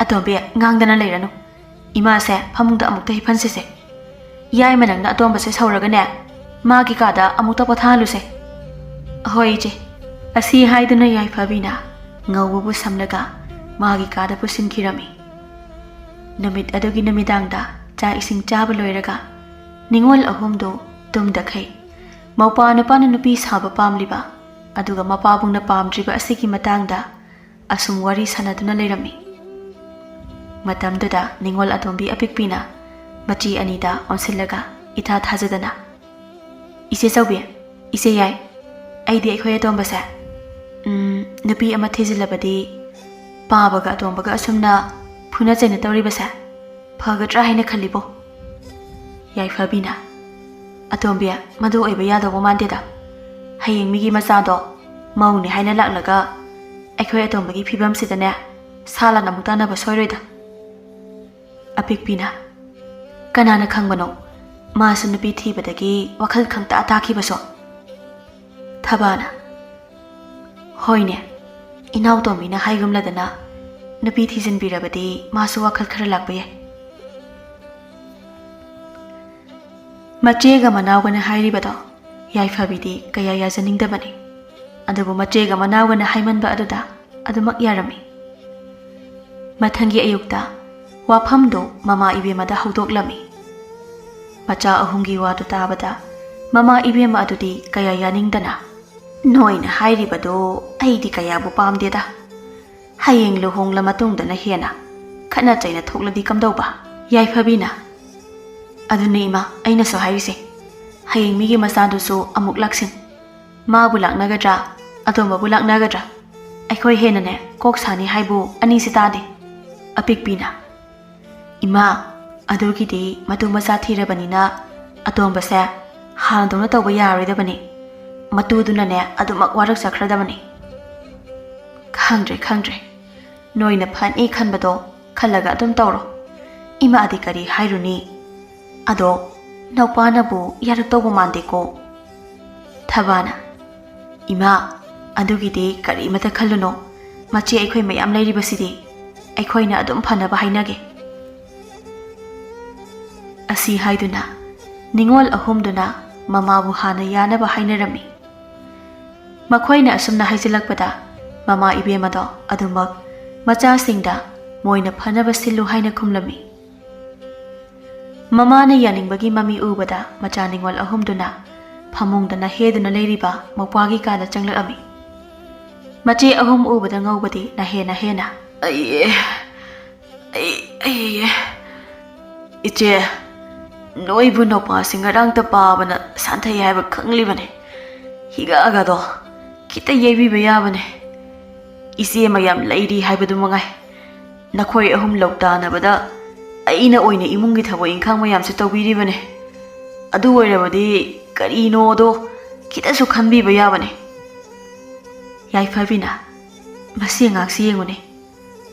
"ꯑꯇꯣꯝꯕꯤ, ꯉꯥꯡꯗꯅ ꯂꯩꯔꯅꯨ꯫ ꯏꯃꯥꯁꯦ ꯐꯃꯨꯡꯗ ꯑꯃꯨꯛꯇ ꯍꯤꯞꯍꯟꯁꯤꯁꯦ꯫ ꯌꯥꯏꯃ, ꯅꯪꯅ ꯑꯇꯣꯝꯕꯁꯦ ꯁꯧꯔꯒꯅꯦ, ꯃꯥꯒꯤ ꯀꯥꯗ ꯑꯃꯨꯛꯇ ꯄꯣꯊꯥꯍꯜꯂꯨꯁꯦ꯫" "ꯍꯣꯏ, ꯏꯆꯦ꯫" ꯑꯁꯤ ꯍꯥꯏꯗꯨꯅ ꯌꯥꯏꯐꯕꯤꯅ ꯉꯧꯕꯕꯨ ꯁꯝꯂꯒ ꯃꯥꯒꯤ ꯀꯥꯗ ꯄꯨꯁꯤꯟꯈꯤꯔꯝꯃꯤ꯫ ꯅꯨꯃꯤꯠ ꯑꯗꯨꯒꯤ ꯅꯨꯃꯤꯗꯥꯡꯗ ꯆꯥꯛ ꯏꯁꯤꯡ ꯆꯥꯕ ꯂꯣꯏꯔꯒ ꯅꯤꯉꯣꯜ ꯑꯍꯨꯝꯗꯨ ꯇꯨꯝꯗꯈꯩ ꯃꯧꯄꯥ ꯅꯨꯄꯥꯅ ꯅꯨꯄꯤ ꯁꯥꯕ ꯄꯥꯝꯂꯤꯕ ꯑꯗꯨꯒ ꯃꯄꯥꯕꯨꯡꯅ ꯄꯥꯝꯗ꯭ꯔꯤꯕ ꯑꯁꯤꯒꯤ ꯃꯇꯥꯡꯗ ꯑꯁꯨꯝ ꯋꯥꯔꯤ ꯁꯥꯟꯅꯗꯨꯅ ꯂꯩꯔꯝꯃꯤ꯫ ꯃꯇꯝꯗꯨꯗ ꯅꯤꯉꯣꯜ ꯑꯇꯣꯝꯕꯤ ꯑꯄꯤꯛꯄꯤꯅ ꯃꯆꯤ ꯑꯅꯤꯗ ꯑꯣꯟꯁꯤꯜꯂꯒ ꯏꯊꯥ ꯊꯥꯖꯗꯅ, "ꯏꯆꯦ ꯆꯧꯕꯤ, ꯏꯆꯦ ꯌꯥꯏ, ꯑꯩꯗꯤ ꯑꯩꯈꯣꯏ ꯑꯇꯣꯝꯕꯁꯦ, ꯎꯝ, ꯅꯨꯄꯤ ꯑꯃ ꯊꯤꯖꯤꯜꯂꯕꯗꯤ ꯄꯥꯕꯒ ꯑꯇꯣꯝꯕꯒ ꯑꯁꯨꯝꯅ ꯐꯨꯅ ꯆꯩꯅ ꯇꯧꯔꯤꯕꯁꯦ ꯐꯒꯗ꯭ꯔꯥ ꯍꯥꯏꯅ ꯈꯜꯂꯤꯕꯣ?" ꯌꯥꯏꯐꯕꯤꯅ, "ꯑꯇꯣꯝꯕꯤ, ꯃꯗꯨ ꯑꯣꯏꯕ ꯌꯥꯗꯧꯕ ꯃꯥꯟꯗꯦꯗ꯫ ꯍꯌꯦꯡ ꯃꯤꯒꯤ ꯃꯆꯥꯗꯣ ꯃꯧꯅꯦ ꯍꯥꯏꯅ ꯂꯥꯛꯂꯒ ꯑꯩꯈꯣꯏ ꯑꯇꯣꯝꯕꯒꯤ ꯐꯤꯕꯝꯁꯤꯗꯅꯦ ꯁꯥ ꯂꯥꯟ ꯑꯃꯨꯛ ꯇꯥꯟꯅꯕ ꯁꯣꯏꯔꯣꯏꯗ꯫" ꯑꯄꯤꯛꯄꯤꯅ, "ꯀꯅꯥꯅ ꯈꯪꯕꯅꯣ, ꯃꯥꯁꯨ ꯅꯨꯄꯤ ꯊꯤꯕꯗꯒꯤ ꯋꯥꯈꯜ ꯈꯪꯇꯥ ꯇꯥꯈꯤꯕꯁꯨ?" ꯊꯕꯥꯅ, "ꯍꯣꯏꯅꯦ, ꯏꯅꯥꯎꯇꯣꯝꯕꯤꯅ ꯍꯥꯏꯒꯨꯝꯂꯗꯅ ꯅꯨꯄꯤ ꯊꯤꯖꯤꯟꯕꯤꯔꯕꯗꯤ ꯃꯥꯁꯨ ꯋꯥꯈꯜ ꯈꯔ ꯂꯥꯛꯄ ꯌꯥꯏ꯫" ꯃꯆꯦꯒ ꯃꯅꯥꯎꯒꯅ ꯍꯥꯏꯔꯤꯕꯗꯣ ꯌꯥꯏꯐꯕꯤꯗꯤ ꯀꯌꯥ ꯌꯥꯖꯅꯤꯡꯗꯕꯅꯤ꯫ ꯑꯗꯨꯕꯨ ꯃꯆꯦꯒ ꯃꯅꯥꯎꯒꯅ ꯍꯥꯏꯃꯟꯕ ꯑꯗꯨꯗ ꯑꯗꯨꯃꯛ ꯌꯥꯔꯝꯃꯤ꯫ ꯃꯊꯪꯒꯤ ꯑꯌꯨꯛꯇ ꯋꯥꯐꯝꯗꯨ ꯃꯃꯥ ꯏꯕꯦꯝꯃꯗ ꯍꯧꯗꯣꯛꯂꯝꯃꯤ꯫ ꯃꯆꯥ ꯑꯍꯨꯝꯒꯤ ꯋꯥꯗꯨ ꯇꯥꯕꯗ ꯃꯃꯥ ꯏꯕꯦꯝꯃ ꯑꯗꯨꯗꯤ ꯀꯌꯥ ꯌꯥꯅꯤꯡꯗꯅ, "ꯅꯣꯏꯅ ꯍꯥꯏꯔꯤꯕꯗꯨ ꯑꯩꯗꯤ ꯀꯌꯥꯕꯨ ꯄꯥꯝꯗꯦꯗ꯫ ꯍꯌꯦꯡ ꯂꯨꯍꯣꯡꯂ ꯃꯇꯨꯡꯗꯅ ꯍꯦꯟꯅ ꯈꯠꯅ ꯆꯩꯅ ꯊꯣꯛꯂꯗꯤ ꯀꯝꯗꯧꯕ?" ꯌꯥꯏꯐꯕꯤꯅ, "ꯑꯗꯨꯅꯦ ꯏꯃꯥ, ꯑꯩꯅꯁꯨ ꯍꯥꯏꯔꯤꯁꯦ, ꯍꯌꯦꯡ ꯃꯤꯒꯤ ꯃꯆꯥꯗꯨꯁꯨ ꯑꯃꯨꯛ ꯂꯥꯛꯁꯤꯟ꯫ ꯃꯥꯕꯨ ꯂꯥꯛꯅꯒꯗ꯭ꯔꯥ, ꯑꯇꯣꯝꯕꯕꯨ ꯂꯥꯛꯅꯒꯗ꯭ꯔꯥ? ꯑꯩꯈꯣꯏ ꯍꯦꯟꯅꯅꯦ ꯀꯣꯛ ꯁꯥꯅꯤ ꯍꯥꯏꯕꯨ ꯑꯅꯤꯁꯤ ꯇꯥꯗꯦ꯫" ꯑꯄꯤꯛꯄꯤꯅ, "ꯏꯃꯥ, ꯑꯗꯨꯒꯤꯗꯤ ꯃꯇꯨ ꯃꯆꯥ ꯊꯤꯔꯕꯅꯤꯅ ꯑꯇꯣꯝꯕꯁꯦ ꯍꯥꯟꯅꯗꯧꯅ ꯇꯧꯕ ꯌꯥꯔꯣꯏꯗꯕꯅꯤ꯫ ꯃꯇꯨꯗꯨꯅꯅꯦ ꯑꯗꯨꯃꯛ ꯋꯥꯔꯛꯆꯈ꯭ꯔꯗꯕꯅꯤ꯫" "ꯈꯪꯗ꯭ꯔꯦ, ꯈꯪꯗ꯭ꯔꯦ꯫ ꯅꯣꯏꯅ ꯐꯅꯤ ꯈꯟꯕꯗꯣ ꯈꯜꯂꯒ ꯑꯗꯨꯝ ꯇꯧꯔꯣ꯫ ꯏꯃꯥꯗꯤ ꯀꯔꯤ ꯍꯥꯏꯔꯨꯅꯤ? ꯑꯗꯣ ꯅꯧꯄꯥꯅꯕꯨ ꯌꯥꯔꯛꯇꯧꯕ ꯃꯥꯟꯗꯦꯀꯣ꯫" ꯊꯕꯥꯅ, "ꯏꯃꯥ, ꯑꯗꯨꯒꯤꯗꯤ ꯀꯔꯤꯃꯇ ꯈꯜꯂꯨꯅꯣ꯫ ꯃꯆꯦ ꯑꯩꯈꯣꯏ ꯃꯌꯥꯝ ꯂꯩꯔꯤꯕꯁꯤꯗꯤ꯫ ꯑꯩꯈꯣꯏꯅ ꯑꯗꯨꯝ ꯐꯅꯕ ꯍꯥꯏꯅꯒꯦ꯫" ꯑꯁꯤ ꯍꯥꯏꯗꯨꯅ ꯅꯤꯉꯣꯜ ꯑꯍꯨꯝꯗꯨꯅ ꯃꯃꯥꯕꯨ ꯍꯥꯟꯅ ꯌꯥꯅꯕ ꯍꯥꯏꯅꯔꯝꯃꯤ꯫ ꯃꯈꯣꯏꯅ ꯑꯁꯨꯝꯅ ꯍꯥꯏꯖꯤꯜꯂꯛꯄꯗ ꯃꯃꯥ ꯏꯕꯦꯝꯃꯗꯣ ꯑꯗꯨꯃꯛ ꯃꯆꯥꯁꯤꯡꯗ ꯃꯣꯏꯅ ꯐꯅꯕ ꯁꯤꯜꯂꯨ ꯍꯥꯏꯅ ꯈꯨꯝꯂꯝꯃꯤ꯫ ꯃꯃꯥꯅ ꯌꯥꯅꯤꯡꯕꯒꯤ ꯃꯃꯤ ꯎꯕꯗ ꯃꯆꯥ ꯅꯤꯉꯣꯜ ꯑꯍꯨꯝꯗꯨꯅ ꯐꯃꯨꯡꯗ ꯅꯍꯦꯗꯨꯅ ꯂꯩꯔꯤꯕ ꯃꯧꯄ꯭ꯋꯥꯒꯤ ꯀꯥꯗ ꯆꯪꯂꯛꯑꯝꯃꯤ꯫ ꯃꯆꯦ ꯑꯍꯨꯝ ꯎꯕꯗ ꯉꯧꯕꯗꯤ ꯅꯍꯦꯟ ꯅꯍꯦꯟꯅ, "ꯑꯩ, ꯑꯩ, ꯑꯩ, ꯏꯆꯦ, ꯅꯣꯏꯕꯨ ꯅꯨꯄꯥꯁꯤ ꯉꯔꯥꯡꯇ ꯄꯥꯕꯅ ꯁꯥꯟꯊꯩ ꯍꯥꯏꯕ ꯈꯪꯂꯤꯕꯅꯤ꯫ ꯍꯤꯒꯥꯒꯗꯣ ꯈꯤꯇ ꯌꯩꯕꯤꯕ ꯌꯥꯕꯅꯤ꯫ ꯏꯆꯦ ꯃꯌꯥꯝ ꯂꯩꯔꯤ ꯍꯥꯏꯕꯗꯨ ꯃꯉꯥꯏ꯫ ꯅꯈꯣꯏ ꯑꯍꯨꯝ ꯂꯧꯇꯥꯅꯕꯗ ꯑꯩꯅ ꯑꯣꯏꯅ ꯏꯃꯨꯡꯒꯤ ꯊꯕꯛ ꯏꯪꯈꯥꯡ ꯃꯌꯥꯝꯁꯨ ꯇꯧꯕꯤꯔꯤꯕꯅꯤ꯫ ꯑꯗꯨ ꯑꯣꯏꯔꯕꯗꯤ ꯀꯔꯤꯅꯣꯗꯣ ꯈꯤꯇꯁꯨ ꯈꯟꯕꯤꯕ ꯌꯥꯕꯅꯤ꯫" ꯌꯥꯏꯐꯕꯤꯅ, "ꯃꯁꯤ ꯑꯉꯥꯡꯁꯤ ꯌꯦꯡꯉꯨꯅꯦ,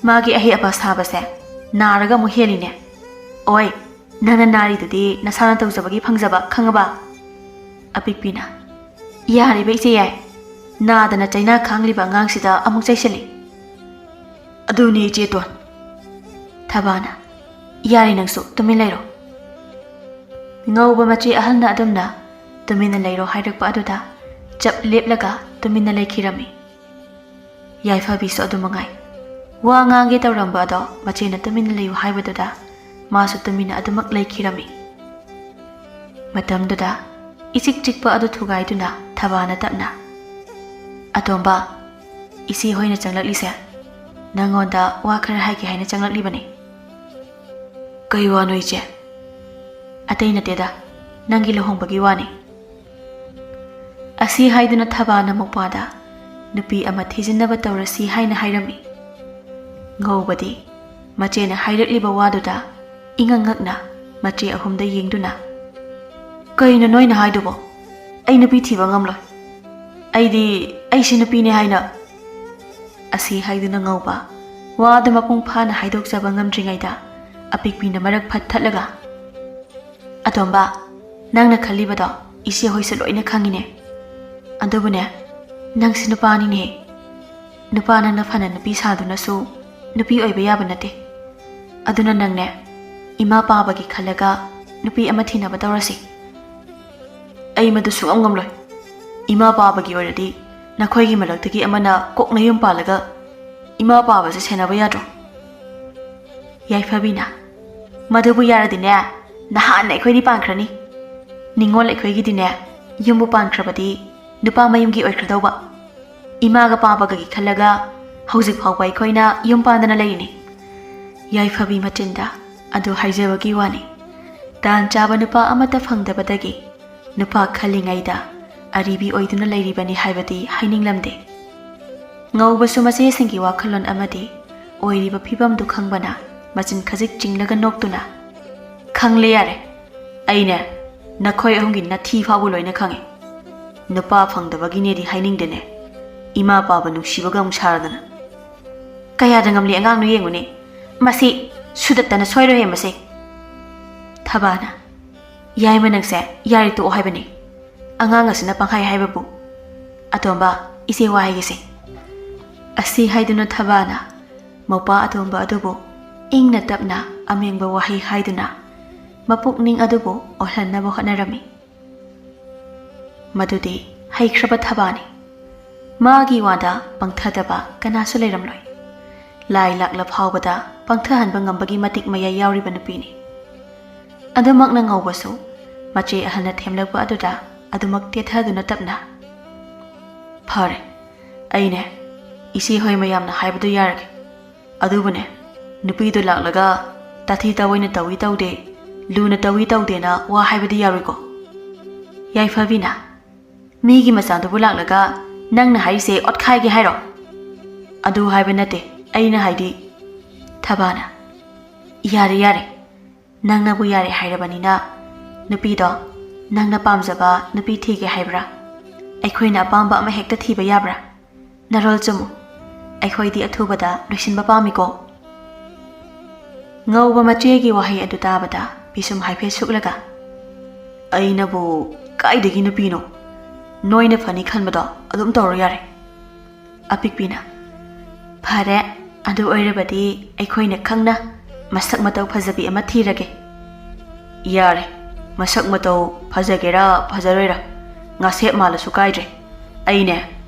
ꯃꯥꯒꯤ ꯑꯍꯩ ꯑꯄꯥ ꯁꯥꯕꯁꯦ ꯅꯥꯔꯒ ꯑꯃꯨꯛ ꯍꯦꯜꯂꯤꯅꯦ꯫ ꯑꯣꯏ, ꯅꯪꯅ ꯅꯥꯔꯤꯗꯨꯗꯤ ꯅꯁꯥꯅ ꯇꯧꯖꯕꯒꯤ ꯐꯪꯖꯕ, ꯈꯪꯉꯕ?" ꯑꯄꯤꯛꯄꯤꯅ, "ꯌꯥꯔꯤꯕ ꯏꯆꯦ ꯌꯥꯏ, ꯅꯥꯗꯅ ꯆꯩꯅꯥ ꯈꯥꯡꯂꯤꯕ ꯑꯉꯥꯡꯁꯤꯗ ꯑꯃꯨꯛ ꯆꯩꯁꯤꯜꯂꯤ꯫" "ꯑꯗꯨꯅꯤ ꯏꯆꯦꯇꯣꯟ꯫" ꯊꯕꯥꯅ, "ꯌꯥꯔꯦ, ꯅꯪꯁꯨ ꯇꯨꯃꯤꯟ ꯂꯩꯔꯣ꯫" ꯉꯧꯕ ꯃꯆꯦ ꯑꯍꯜꯅ ꯑꯗꯨꯝꯅ "ꯇꯨꯃꯤꯟꯅ ꯂꯩꯔꯣ" ꯍꯥꯏꯔꯛꯄ ꯑꯗꯨꯗ ꯆꯞ ꯂꯦꯞꯂꯒ ꯇꯨꯃꯤꯟꯅ ꯂꯩꯈꯤꯔꯝꯃꯤ꯫ ꯌꯥꯏꯐꯕꯤꯁꯨ ꯑꯗꯨ ꯃꯉꯥꯏ꯫ ꯋꯥ ꯉꯥꯡꯒꯦ ꯇꯧꯔꯝꯕ ꯑꯗꯣ ꯃꯆꯦꯅ "ꯇꯨꯃꯤꯟꯅ ꯂꯩꯌꯨ" ꯍꯥꯏꯕꯗꯨꯗ ꯃꯥꯁꯨ ꯇꯨꯃꯤꯟꯅ ꯑꯗꯨꯃꯛ ꯂꯩꯈꯤꯔꯝꯃꯤ꯫ ꯃꯇꯝꯗꯨꯗ ꯏꯆꯤꯛ ꯆꯤꯛꯄ ꯑꯗꯨ ꯊꯨꯒꯥꯏꯗꯨꯅ ꯊꯕꯥꯅ ꯇꯞꯅ, "ꯑꯇꯣꯝꯕ, ꯏꯆꯦ ꯍꯣꯏꯅ ꯆꯪꯂꯛꯂꯤꯁꯦ ꯅꯪꯉꯣꯟꯗ ꯋꯥ ꯈꯔ ꯍꯥꯏꯒꯦ ꯍꯥꯏꯅ ꯆꯪꯂꯛꯂꯤꯕꯅꯤ꯫" "ꯀꯩ ꯋꯥꯅꯣ ꯏꯆꯦ?" "ꯑꯇꯩ ꯅꯠꯇꯦꯗ, ꯅꯪꯒꯤ ꯂꯨꯍꯣꯡꯕꯒꯤ ꯋꯥꯅꯤ꯫" ꯑꯁꯤ ꯍꯥꯏꯗꯨꯅ ꯊꯕꯥꯅ ꯃꯧꯄ꯭ꯋꯥꯗ, "ꯅꯨꯄꯤ ꯑꯃ ꯊꯤꯖꯤꯟꯅꯕ ꯇꯧꯔꯁꯤ" ꯍꯥꯏꯅ ꯍꯥꯏꯔꯝꯃꯤ꯫ ꯉꯧꯕꯗꯤ ꯃꯆꯦꯅ ꯍꯥꯏꯔꯛꯂꯤꯕ ꯋꯥꯗꯨꯗ ꯏꯉꯛ ꯉꯛꯅ ꯃꯆꯦ ꯑꯍꯨꯝꯗ ꯌꯦꯡꯗꯨꯅ, "ꯀꯩꯅꯣ ꯅꯣꯏꯅ ꯍꯥꯏꯗꯨꯕꯣ? ꯑꯩ ꯅꯨꯄꯤ ꯊꯤꯕ ꯉꯝꯂꯣꯏ꯫ ꯑꯩꯗꯤ, ꯑꯩꯁꯤ ꯅꯨꯄꯤꯅꯦ ꯍꯥꯏꯅ" ꯑꯁꯤ ꯍꯥꯏꯗꯨꯅ ꯉꯧꯕ ꯋꯥꯗꯨ ꯃꯄꯨꯡ ꯐꯥꯅ ꯍꯥꯏꯗꯣꯛꯆꯕ ꯉꯝꯗ꯭ꯔꯤꯉꯩꯗ ꯑꯄꯤꯛꯄꯤꯅ ꯃꯔꯛ ꯐꯠ ꯊꯠꯂꯒ, "ꯑꯇꯣꯝꯕ, ꯅꯪꯅ ꯈꯜꯂꯤꯕꯗꯣ ꯏꯆꯦ ꯍꯣꯏꯁꯨ ꯂꯣꯏꯅ ꯈꯪꯉꯤꯅꯦ꯫ ꯑꯗꯨꯕꯨꯅꯦ, ꯅꯪꯁꯤ ꯅꯨꯄꯥꯅꯤꯅꯦ꯫ ꯅꯨꯄꯥ ꯅꯪꯅ ꯐꯅ ꯅꯨꯄꯤ ꯁꯥꯗꯨꯅꯁꯨ ꯅꯨꯄꯤ ꯑꯣꯏꯕ ꯌꯥꯕ ꯅꯠꯇꯦ꯫ ꯑꯗꯨꯅ ꯅꯪꯅꯦ, ꯏꯃꯥ ꯄꯥꯕꯒꯤ ꯈꯜꯂꯒ ꯅꯨꯄꯤ ꯑꯃ ꯊꯤꯅꯕ ꯇꯧꯔꯁꯤ꯫" "ꯑꯩ ꯃꯗꯨ ꯁꯨꯡꯉꯝ ꯉꯝꯂꯣꯏ꯫ ꯏꯃꯥ ꯄꯥꯕꯒꯤ ꯑꯣꯏꯔꯗꯤ ꯅꯈꯣꯏꯒꯤ ꯃꯔꯛꯇꯒꯤ ꯑꯃꯅ ꯀꯣꯛ ꯅꯌꯨꯝ ꯄꯥꯜꯂꯒ ꯏꯃꯥ ꯄꯥꯕꯁꯦ ꯁꯦꯟꯅꯕ ꯌꯥꯗ꯭ꯔꯣ?" ꯌꯥꯏꯐꯕꯤꯅ, "ꯃꯗꯨꯕꯨ ꯌꯥꯔꯗꯤꯅꯦ, ꯅꯍꯥꯟꯅ ꯑꯩꯈꯣꯏꯗꯤ ꯄꯥꯟꯈ꯭ꯔꯅꯤ꯫ ꯅꯤꯉꯣꯜ ꯑꯩꯈꯣꯏꯒꯤꯗꯤꯅꯦ, ꯌꯨꯝꯕꯨ ꯄꯥꯟꯈ꯭ꯔꯕꯗꯤ ꯅꯨꯄꯥ ꯃꯌꯨꯝꯒꯤ ꯑꯣꯏꯈ꯭ꯔꯗꯧꯕ꯫" ꯏꯃꯥꯒ ꯄꯥꯕꯒꯒꯤ ꯈꯜꯂꯒ ꯍꯧꯖꯤꯛ ꯐꯥꯎꯕ ꯑꯩꯈꯣꯏꯅ ꯌꯨꯝ ꯄꯥꯟꯗꯅ ꯂꯩꯔꯤꯅꯤ꯫ ꯌꯥꯏꯐꯕꯤ ꯃꯆꯤꯟꯗ ꯑꯗꯨ ꯍꯥꯏꯖꯕꯒꯤ ꯋꯥꯅꯤ꯫ ꯇꯥꯟ ꯆꯥꯕ ꯅꯨꯄꯥ ꯑꯃꯠꯇ ꯐꯪꯗꯕꯗꯒꯤ ꯅꯨꯄꯥ ꯈꯜꯂꯤꯉꯩꯗ ꯑꯔꯤꯕꯤ ꯑꯣꯏꯗꯨꯅ ꯂꯩꯔꯤꯕꯅꯤ ꯍꯥꯏꯕꯗꯤ ꯍꯥꯏꯅꯤꯡꯂꯝꯗꯦ꯫ ꯉꯧꯕꯁꯨ ꯃꯆꯦꯁꯤꯡꯒꯤ ꯋꯥꯈꯜꯂꯣꯟ ꯑꯃꯗꯤ ꯑꯣꯏꯔꯤꯕ ꯐꯤꯕꯝꯗꯨ ꯈꯪꯕꯅ ꯃꯆꯤꯟ ꯈꯖꯤꯛ ꯆꯤꯡꯂꯒ ꯅꯣꯛꯇꯨꯅ, "ꯈꯪꯂꯦ ꯌꯥꯔꯦ, ꯑꯩꯅꯦ ꯅꯈꯣꯏ ꯑꯍꯨꯝꯒꯤ ꯅꯊꯤ ꯐꯥꯎꯕ ꯂꯣꯏꯅ ꯈꯪꯉꯦ꯫ ꯅꯨꯄꯥ ꯐꯪꯗꯕꯒꯤꯅꯦꯗꯤ ꯍꯥꯏꯅꯤꯡꯗꯦꯅꯦ, ꯏꯃꯥ ꯄꯥꯕ ꯅꯨꯡꯁꯤꯕꯒ ꯑꯃꯨꯛ ꯁꯥꯔꯗꯅ꯫ ꯀꯌꯥꯗ ꯉꯝꯂꯤ ꯑꯉꯥꯡꯅꯣ ꯌꯦꯡꯉꯨꯅꯦ, ꯃꯁꯤ ꯁꯨꯗꯠꯇꯅ ꯁꯣꯏꯔꯣꯏꯍꯦ ꯃꯁꯤ"꯫ ꯊꯕꯥꯅ, "ꯌꯥꯏꯃ ꯅꯪꯁꯦ ꯌꯥꯔꯦ ꯇꯣꯛꯑꯣ ꯍꯥꯏꯕꯅꯤ, ꯑꯉꯥꯡ ꯑꯁꯤꯅ ꯄꯪꯍꯥꯏ ꯍꯥꯏꯕꯕꯨ꯫ ꯑꯇꯣꯝꯕ, ꯏꯆꯦ ꯋꯥ ꯍꯥꯏꯒꯦꯁꯦ"꯫ ꯑꯁꯤ ꯍꯥꯏꯗꯨꯅ ꯊꯕꯥꯅ ꯃꯧꯄꯥ ꯑꯇꯣꯝꯕ ꯑꯗꯨꯕꯨ ꯏꯪꯅ ꯇꯞꯅ ꯑꯃꯦꯡꯕ ꯋꯥꯍꯩ ꯍꯥꯏꯗꯨꯅ ꯃꯄꯨꯛꯅꯤꯡ ꯑꯗꯨꯕꯨ ꯑꯣꯜꯍꯟꯅꯕ ꯍꯣꯠꯅꯔꯝꯃꯤ꯫ ꯃꯗꯨꯗꯤ ꯍꯩꯈ꯭ꯔꯕ ꯊꯕꯥꯅꯤ꯫ ꯃꯥꯒꯤ ꯋꯥꯗ ꯄꯪꯊꯗꯕ ꯀꯅꯥꯁꯨ ꯂꯩꯔꯝꯂꯣꯏ꯫ ꯂꯥꯏ ꯂꯥꯛꯂ ꯐꯥꯎꯕꯗ ꯄꯪꯊꯍꯟꯕ ꯉꯝꯕꯒꯤ ꯃꯇꯤꯛ ꯃꯌꯥꯏ ꯌꯥꯎꯔꯤꯕ ꯅꯨꯄꯤꯅꯤ꯫ ꯑꯗꯨꯃꯛꯅ ꯉꯧꯕꯁꯨ ꯃꯆꯦ ꯑꯍꯜꯅ ꯊꯦꯝꯂꯛꯄ ꯑꯗꯨꯗ ꯑꯗꯨꯃꯛ ꯇꯦꯊꯗꯨꯅ ꯇꯞꯅ, "ꯐꯔꯦ, ꯑꯩꯅꯦ ꯏꯆꯦ ꯍꯣꯏ ꯃꯌꯥꯝꯅ ꯍꯥꯏꯕꯗꯨ ꯌꯥꯔꯒꯦ꯫ ꯑꯗꯨꯕꯨꯅꯦ, ꯅꯨꯄꯤꯗꯨ ꯂꯥꯛꯂꯒ ꯇꯥꯊꯤ ꯇꯥꯑꯣꯏꯅ ꯇꯧꯏ ꯇꯧꯗꯦ, ꯂꯨꯅ ꯇꯧꯏ ꯇꯧꯗꯦꯅ ꯋꯥ ꯍꯥꯏꯕꯗꯤ ꯌꯥꯔꯣꯏꯀꯣ?" ꯌꯥꯏꯐꯕꯤꯅ, "ꯃꯤꯒꯤ ꯃꯆꯥꯗꯨꯕꯨ ꯂꯥꯛꯂꯒ ꯅꯪꯅ ꯍꯥꯏꯔꯤꯁꯦ ꯑꯣꯠꯈꯥꯏꯒꯦ ꯍꯥꯏꯔꯣ?" "ꯑꯗꯨ ꯍꯥꯏꯕ ꯅꯠꯇꯦ, ꯑꯩꯅ ꯍꯥꯏꯗꯤ"꯫ ꯊꯕꯥꯅ, "ꯌꯥꯔꯦ ꯌꯥꯔꯦ, ꯅꯪꯅꯕꯨ ꯌꯥꯔꯦ ꯍꯥꯏꯔꯕꯅꯤꯅ, ꯅꯨꯄꯤꯗꯣ ꯅꯪꯅ ꯄꯥꯝꯖꯕ ꯅꯨꯄꯤ ꯊꯤꯒꯦ ꯍꯥꯏꯕ꯭ꯔꯥ? ꯑꯩꯈꯣꯏꯅ ꯑꯄꯥꯝꯕ ꯑꯃ ꯍꯦꯛꯇ ꯊꯤꯕ ꯌꯥꯕ꯭ꯔꯥ? ꯅꯔꯣꯜ ꯆꯨꯝꯃꯨ, ꯑꯩꯈꯣꯏꯗꯤ ꯑꯊꯨꯕꯗ ꯂꯣꯏꯁꯤꯟꯕ ꯄꯥꯝꯃꯤꯀꯣ"꯫ ꯉꯧꯕ ꯃꯆꯦꯒꯤ ꯋꯥꯍꯩ ꯑꯗꯨ ꯇꯥꯕꯗ ꯄꯤꯁꯨꯝ ꯍꯥꯏꯐꯦꯠ ꯁꯨꯛꯂꯒ, "ꯑꯩꯅꯕꯨ ꯀꯥꯏꯗꯒꯤ ꯅꯨꯄꯤꯅꯣ? ꯅꯣꯏꯅ ꯐꯅꯤ ꯈꯟꯕꯗꯣ ꯑꯗꯨꯝ ꯇꯧꯔꯣ ꯌꯥꯔꯦ"꯫ ꯑꯄꯤꯛꯄꯤꯅ, "ꯐꯔꯦ, ꯑꯗꯨ ꯑꯣꯏꯔꯕꯗꯤ ꯑꯩꯈꯣꯏꯅ ꯈꯪꯅ ꯃꯁꯛ ꯃꯇꯧ ꯐꯖꯕꯤ ꯑꯃ ꯊꯤꯔꯒꯦ"꯫ "ꯌꯥꯔꯦ, ꯃꯁꯛ ꯃꯇꯧ ꯐꯖꯒꯦꯔꯥ ꯐꯖꯔꯣꯏꯔꯥ, ꯉꯥꯁꯦꯞ ꯃꯥꯜꯂꯁꯨ ꯀꯥꯏꯗ꯭ꯔꯦ꯫ ꯑꯩꯅꯦ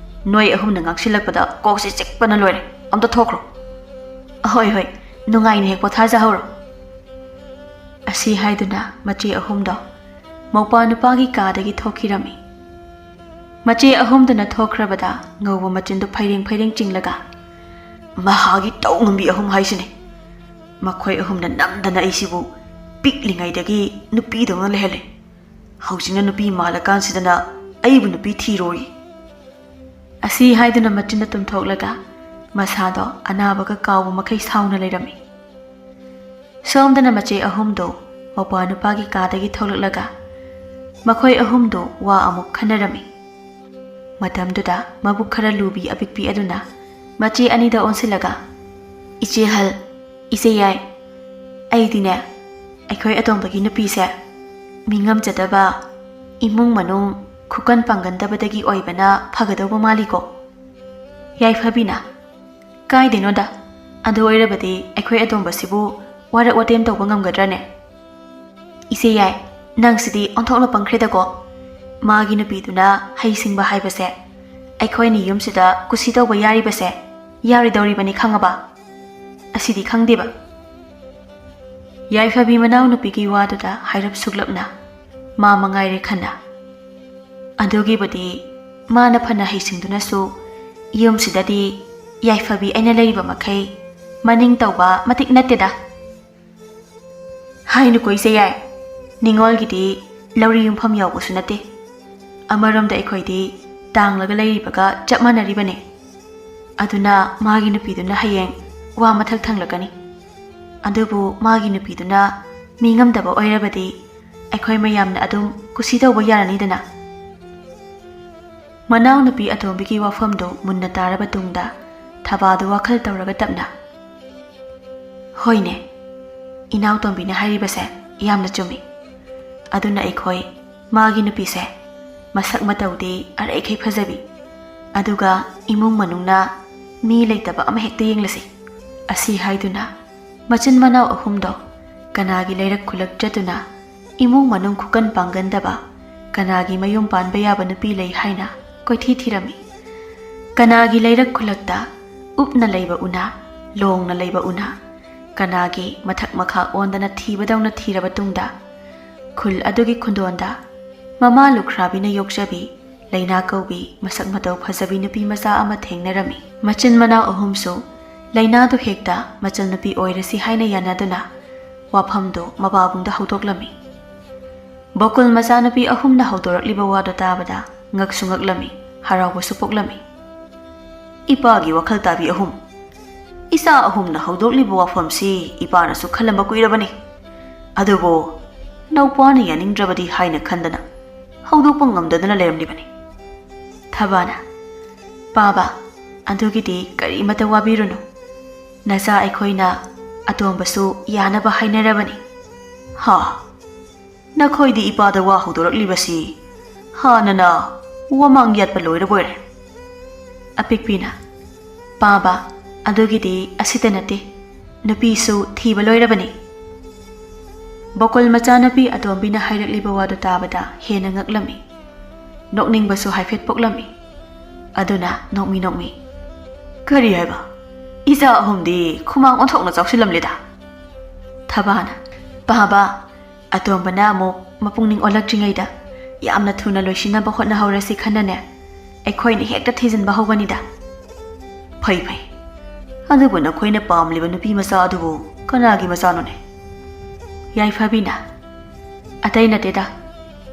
ꯅꯣꯏ ꯑꯍꯨꯝꯅ ꯉꯥꯡꯁꯤꯜꯂꯛꯄꯗ ꯀꯣꯛꯁꯦ ꯆꯤꯛꯄꯅ ꯂꯣꯏꯔꯦ꯫ ꯑꯝꯇ ꯊꯣꯛꯈ꯭ꯔꯣ"꯫ "ꯑꯍꯣꯏ ꯍꯣꯏ, ꯅꯨꯡꯉꯥꯏꯅ ꯍꯦꯛ ꯄꯣꯊꯥꯖꯍꯧꯔꯣ"꯫ ꯑꯁꯤ ꯍꯥꯏꯗꯨꯅ ꯃꯆꯦ ꯑꯍꯨꯝꯗꯣ ꯃꯧꯄꯥ ꯅꯨꯄꯥꯒꯤ ꯀꯥꯗꯒꯤ ꯊꯣꯛꯈꯤꯔꯝꯃꯤ꯫ ꯃꯆꯦ ꯑꯍꯨꯝꯗꯨꯅ ꯊꯣꯛꯈ꯭ꯔꯕꯗ ꯉꯧꯕ ꯃꯆꯤꯟꯗꯨ ꯐꯩꯔꯦꯡ ꯐꯩꯔꯦꯡ ꯆꯤꯡꯂꯒ, "ꯃꯍꯥꯛꯀꯤ ꯇꯧꯉꯝꯕꯤ ꯑꯍꯨꯝ ꯍꯥꯏꯁꯤꯅꯤ꯫ ꯃꯈꯣꯏ ꯑꯍꯨꯝꯅ ꯅꯝꯗꯅ ꯑꯩꯁꯤꯕꯨ ꯄꯤꯛꯂꯤꯉꯩꯗꯒꯤ ꯅꯨꯄꯤꯗꯧꯅ ꯂꯩꯍꯜꯂꯦ꯫ ꯍꯧꯖꯤꯛꯅ ꯅꯨꯄꯤ ꯃꯥꯜꯂꯀꯥꯟꯁꯤꯗꯅ ꯑꯩꯕꯨ ꯅꯨꯄꯤ ꯊꯤꯔꯣꯏ꯫" ꯑꯁꯤ ꯍꯥꯏꯗꯨꯅ ꯃꯆꯤꯟꯗ ꯇꯨꯝꯊꯣꯛꯂꯒ ꯃꯁꯥꯗꯣ ꯑꯅꯥꯕꯒ ꯀꯥꯎꯕ ꯃꯈꯩ ꯁꯥꯎꯅ ꯂꯩꯔꯝꯃꯤ꯫ ꯁꯣꯝꯗꯅ ꯃꯆꯦ ꯑꯍꯨꯝꯗꯣ ꯃꯧꯄ꯭ꯋꯥ ꯅꯨꯄꯥꯒꯤ ꯀꯥꯗꯒꯤ ꯊꯣꯛꯂꯛꯂꯒ ꯃꯈꯣꯏ ꯑꯍꯨꯝꯗꯣ ꯋꯥ ꯑꯃꯨꯛ ꯈꯟꯅꯔꯝꯃꯤ꯫ ꯃꯇꯝꯗꯨꯗ ꯃꯕꯨꯛ ꯈꯔ ꯂꯨꯕꯤ ꯑꯄꯤꯛꯄꯤ ꯑꯗꯨꯅ ꯃꯆꯦ ꯑꯅꯤꯗ ꯑꯣꯟꯁꯤꯜꯂꯒ, "ꯏꯆꯦ ꯍꯜ, ꯏꯆꯦ ꯌꯥꯏ, ꯑꯩꯗꯤꯅꯦ, ꯑꯩꯈꯣꯏ ꯑꯇꯣꯝꯕꯒꯤ ꯅꯨꯄꯤꯁꯦ ꯃꯤ ꯉꯝꯖꯗꯕ, ꯏꯃꯨꯡ ꯃꯅꯨꯡ ꯈꯨꯀꯟ ꯄꯥꯡꯒꯟꯗꯕꯗꯒꯤ ꯑꯣꯏꯕꯅ ꯐꯒꯗꯧꯕ ꯃꯥꯜꯂꯤꯀꯣ?" ꯌꯥꯏꯐꯕꯤꯅ, "ꯀꯥꯏꯗꯩꯅꯣꯗ, ꯑꯗꯨ ꯑꯣꯏꯔꯕꯗꯤ ꯑꯩꯈꯣꯏ ꯑꯇꯣꯝꯕꯁꯤꯕꯨ ꯋꯥꯔꯛ ꯋꯥꯇꯦꯝ ꯇꯧꯕ ꯉꯝꯒꯗ꯭ꯔꯅꯦ? ꯏꯆꯦ ꯌꯥꯏ, ꯅꯪꯁꯤꯗꯤ ꯑꯣꯟꯊꯣꯛꯅ ꯄꯪꯈ꯭ꯔꯦꯗꯀꯣ꯫ ꯃꯥꯒꯤ ꯅꯨꯄꯤꯗꯨꯅ ꯍꯩꯁꯤꯡꯕ ꯍꯥꯏꯕꯁꯦ, ꯑꯩꯈꯣꯏꯅꯤ ꯌꯨꯝꯁꯤꯗ ꯀꯨꯁꯤ ꯇꯧꯕ ꯌꯥꯔꯤꯕꯁꯦ ꯌꯥꯔꯣꯏꯗꯧꯔꯤꯕꯅꯤ, ꯈꯪꯉꯕ? ꯑꯁꯤꯗꯤ ꯈꯪꯗꯦꯕ꯫" ꯌꯥꯏꯐꯕꯤ ꯃꯅꯥꯎꯅꯨꯄꯤꯒꯤ ꯋꯥꯗꯨꯗ ꯍꯥꯏꯔꯞ ꯁꯨꯛꯂꯞꯅ, ꯃꯥ ꯃꯉꯥꯏꯔꯦ ꯈꯟꯅ, "ꯑꯗꯨꯒꯤꯕꯨꯗꯤ ꯃꯥꯅ ꯐꯅ ꯍꯩꯁꯤꯡꯗꯨꯅꯁꯨ ꯌꯨꯝꯁꯤꯗꯗꯤ ꯌꯥꯏꯐꯕꯤ ꯑꯩꯅ ꯂꯩꯔꯤꯕ ꯃꯈꯩ ꯃꯅꯤꯡ ꯇꯧꯕ ꯃꯇꯤꯛ ꯅꯠꯇꯦꯗ꯫" "ꯍꯥꯏꯅꯨꯀꯣ ꯏꯆꯦ ꯌꯥꯏ, ꯅꯤꯉꯣꯜꯒꯤꯗꯤ ꯂꯧꯔꯤ ꯌꯨꯝꯐꯝ ꯌꯥꯎꯕꯁꯨ ꯅꯠꯇꯦ꯫ ꯑꯃꯔꯣꯝꯗ ꯑꯩꯈꯣꯏꯗꯤ ꯇꯥꯡꯂꯒ ꯂꯩꯔꯤꯕꯒ ꯆꯞ ꯃꯥꯟꯅꯔꯤꯕꯅꯦ꯫ ꯑꯗꯨꯅ ꯃꯥꯒꯤ ꯅꯨꯄꯤꯗꯨꯅ ꯍꯌꯦꯡ ꯋꯥ ꯃꯊꯛ ꯊꯪꯂꯛꯀꯅꯤ꯫ ꯑꯗꯨꯕꯨ ꯃꯥꯒꯤ ꯅꯨꯄꯤꯗꯨꯅ ꯃꯤ ꯉꯝꯗꯕ ꯑꯣꯏꯔꯕꯗꯤ ꯑꯩꯈꯣꯏ ꯃꯌꯥꯝꯅ ꯑꯗꯨꯝ ꯀꯨꯁꯤ ꯇꯧꯕ ꯌꯥꯔꯅꯤꯗꯅ꯫" ꯃꯅꯥꯎꯅꯨꯄꯤ ꯑꯇꯣꯝꯕꯤꯒꯤ ꯋꯥꯐꯝꯗꯨ ꯃꯨꯟꯅ ꯇꯥꯔꯕ ꯇꯨꯡꯗ ꯊꯕꯥꯗꯨ ꯋꯥꯈꯜ ꯇꯧꯔꯒ ꯇꯞꯅ, "ꯍꯣꯏꯅꯦ, ꯏꯅꯥꯎꯇꯣꯝꯕꯤꯅ ꯍꯥꯏꯔꯤꯕꯁꯦ ꯌꯥꯝꯅ ꯆꯨꯝꯃꯤ꯫ ꯑꯗꯨꯅ ꯑꯩꯈꯣꯏ ꯃꯥꯒꯤ ꯅꯨꯄꯤꯁꯦ ꯃꯁꯛ ꯃꯇꯧꯗꯤ ꯑꯔꯩꯈꯩ ꯐꯖꯕꯤ, ꯑꯗꯨꯒ ꯏꯃꯨꯡ ꯃꯅꯨꯡꯅ ꯃꯤ ꯂꯩꯇꯕ ꯑꯃ ꯍꯦꯛꯇ ꯌꯦꯡꯂꯁꯤ꯫" ꯑꯁꯤ ꯍꯥꯏꯗꯨꯅ ꯃꯆꯤꯟ ꯃꯅꯥꯎ ꯑꯍꯨꯝꯗꯣ ꯀꯅꯥꯒꯤ ꯂꯩꯔꯛ ꯈꯨꯂꯛ ꯆꯠꯇꯨꯅ ꯏꯃꯨꯡ ꯃꯅꯨꯡ ꯈꯨꯀꯟ ꯄꯥꯡꯒꯟꯗꯕ, ꯀꯅꯥꯒꯤ ꯃꯌꯨꯝ ꯄꯥꯟꯕ ꯌꯥꯕ ꯅꯨꯄꯤ ꯂꯩ ꯍꯥꯏꯅ ꯀꯣꯏꯊꯤ ꯊꯤꯔꯝꯃꯤ꯫ ꯀꯅꯥꯒꯤ ꯂꯩꯔꯛ ꯈꯨꯂꯛꯇ ꯎꯞꯅ ꯂꯩꯕ ꯎꯅꯥ, ꯂꯣꯡꯅ ꯂꯩꯕ ꯎꯅꯥ, ꯀꯅꯥꯒꯤ ꯃꯊꯛ ꯃꯈꯥ ꯑꯣꯟꯗꯅ ꯊꯤꯕꯗꯧꯅ ꯊꯤꯔꯕ ꯇꯨꯡꯗ, ꯈꯨꯜ ꯑꯗꯨꯒꯤ ꯈꯨꯟꯗꯣꯟꯗ ꯃꯃꯥ ꯂꯨꯈ꯭ꯔꯥꯕꯤꯅ ꯌꯣꯛꯆꯕꯤ ꯂꯩꯅꯥ ꯀꯧꯕꯤ ꯃꯁꯛ ꯃꯇꯧ ꯐꯖꯕꯤ ꯅꯨꯄꯤ ꯃꯆꯥ ꯑꯃ ꯊꯦꯡꯅꯔꯝꯃꯤ꯫ ꯃꯆꯤꯟ ꯃꯅꯥꯎ ꯑꯍꯨꯝꯁꯨ ꯂꯩꯅꯥꯗꯨ ꯍꯦꯛꯇ ꯃꯆꯟꯅꯨꯄꯤ ꯑꯣꯏꯔꯁꯤ ꯍꯥꯏꯅ ꯌꯥꯅꯗꯨꯅ ꯋꯥꯐꯝꯗꯨ ꯃꯄꯥꯕꯨꯡꯗ ꯍꯧꯗꯣꯛꯂꯝꯃꯤ꯫ ꯕꯣꯀꯨꯜ ꯃꯆꯥꯅꯨꯄꯤ ꯑꯍꯨꯝꯅ ꯍꯧꯗꯣꯔꯛꯂꯤꯕ ꯋꯥꯗꯨ ꯇꯥꯕꯗ ꯉꯛꯁꯨ ꯉꯛꯂꯝꯃꯤ, ꯍꯔꯥꯎꯕꯁꯨ ꯄꯣꯛꯂꯝꯃꯤ꯫ "ꯏꯄꯥꯒꯤ ꯋꯥꯈꯜ ꯇꯥꯕꯤ ꯑꯍꯨꯝ, ꯏꯆꯥ ꯑꯍꯨꯝꯅ ꯍꯧꯗꯣꯛꯂꯤꯕ ꯋꯥꯐꯝꯁꯤ ꯏꯄꯥꯅꯁꯨ ꯈꯜꯂꯝꯕ ꯀꯨꯏꯔꯕꯅꯤ꯫ ꯑꯗꯨꯕꯨ ꯅꯧꯄꯥꯅ ꯌꯥꯅꯤꯡꯗ꯭ꯔꯕꯗꯤ ꯍꯥꯏꯅ ꯈꯟꯗꯅ ꯍꯧꯗꯣꯛꯄ ꯉꯝꯗꯗꯅ ꯂꯩꯔꯝꯂꯤꯕꯅꯤ꯫" ꯊꯕꯥꯅ, "ꯄꯥꯕ, ꯑꯗꯨꯒꯤꯗꯤ ꯀꯔꯤꯃꯇ ꯋꯥꯕꯤꯔꯨꯅꯨ꯫ ꯅꯆꯥ ꯑꯩꯈꯣꯏꯅ ꯑꯇꯣꯝꯕꯁꯨ ꯌꯥꯅꯕ ꯍꯥꯏꯅꯔꯕꯅꯤ꯫" "ꯍꯥ? ꯅꯈꯣꯏꯗꯤ ꯏꯄꯥꯗ ꯋꯥ ꯍꯧꯗꯣꯔꯛꯂꯤꯕꯁꯤ ꯍꯥꯟꯅꯅ ꯋꯥꯃꯥꯡ ꯌꯥꯠꯄ ꯂꯣꯏꯔꯕꯣꯏꯔꯦ?" ꯑꯄꯤꯛꯄꯤꯅ, "ꯄꯥꯕ, ꯑꯗꯨꯒꯤꯗꯤ ꯑꯁꯤꯇ ꯅꯠꯇꯦ, ꯅꯨꯄꯤꯁꯨ ꯊꯤꯕ ꯂꯣꯏꯔꯕꯅꯤ꯫" ꯕꯣꯀꯨꯜ ꯃꯆꯥꯅꯨꯄꯤ ꯑꯇꯣꯝꯕꯤꯅ ꯍꯥꯏꯔꯛꯂꯤꯕ ꯋꯥꯗꯨ ꯇꯥꯕꯗ ꯍꯦꯟꯅ ꯉꯛꯂꯝꯃꯤ꯫ ꯅꯣꯛꯅꯤꯡꯕꯁꯨ ꯍꯥꯏꯐꯦꯠ ꯄꯣꯛꯂꯝꯃꯤ꯫ ꯑꯗꯨꯅ ꯅꯣꯛꯃꯤ ꯅꯣꯛꯃꯤ, "ꯀꯔꯤ ꯍꯥꯏꯕ? ꯏꯆꯥ ꯑꯍꯨꯝꯗꯤ ꯈꯨꯃꯥꯡ ꯑꯣꯟꯊꯣꯛꯅ ꯆꯥꯎꯁꯤꯜꯂꯝꯂꯦꯗ꯫" ꯊꯕꯥꯅ, "ꯄꯥꯕ, ꯑꯇꯣꯝꯕꯅ ꯑꯃꯨꯛ ꯃꯄꯨꯛꯅꯤꯡ ꯑꯣꯜꯂꯛꯇ꯭ꯔꯤꯉꯩꯗ ꯌꯥꯝꯅ ꯊꯨꯅ ꯂꯣꯏꯁꯤꯟꯅꯕ ꯍꯣꯠꯅꯍꯧꯔꯁꯤ ꯈꯟꯅꯅꯦ, ꯑꯩꯈꯣꯏꯅ ꯍꯦꯛꯇ ꯊꯤꯖꯤꯟꯕ ꯍꯧꯕꯅꯤꯗ꯫" "ꯐꯩ ꯐꯩ, ꯑꯗꯨꯕꯨ ꯅꯈꯣꯏꯅ ꯄꯥꯝꯂꯤꯕ ꯅꯨꯄꯤ ꯃꯆꯥ ꯑꯗꯨꯕꯨ ꯀꯅꯥꯒꯤ ꯃꯆꯥꯅꯣꯅꯦ?" ꯌꯥꯏꯐꯕꯤꯅ, "ꯑꯇꯩ ꯅꯠꯇꯦꯗ,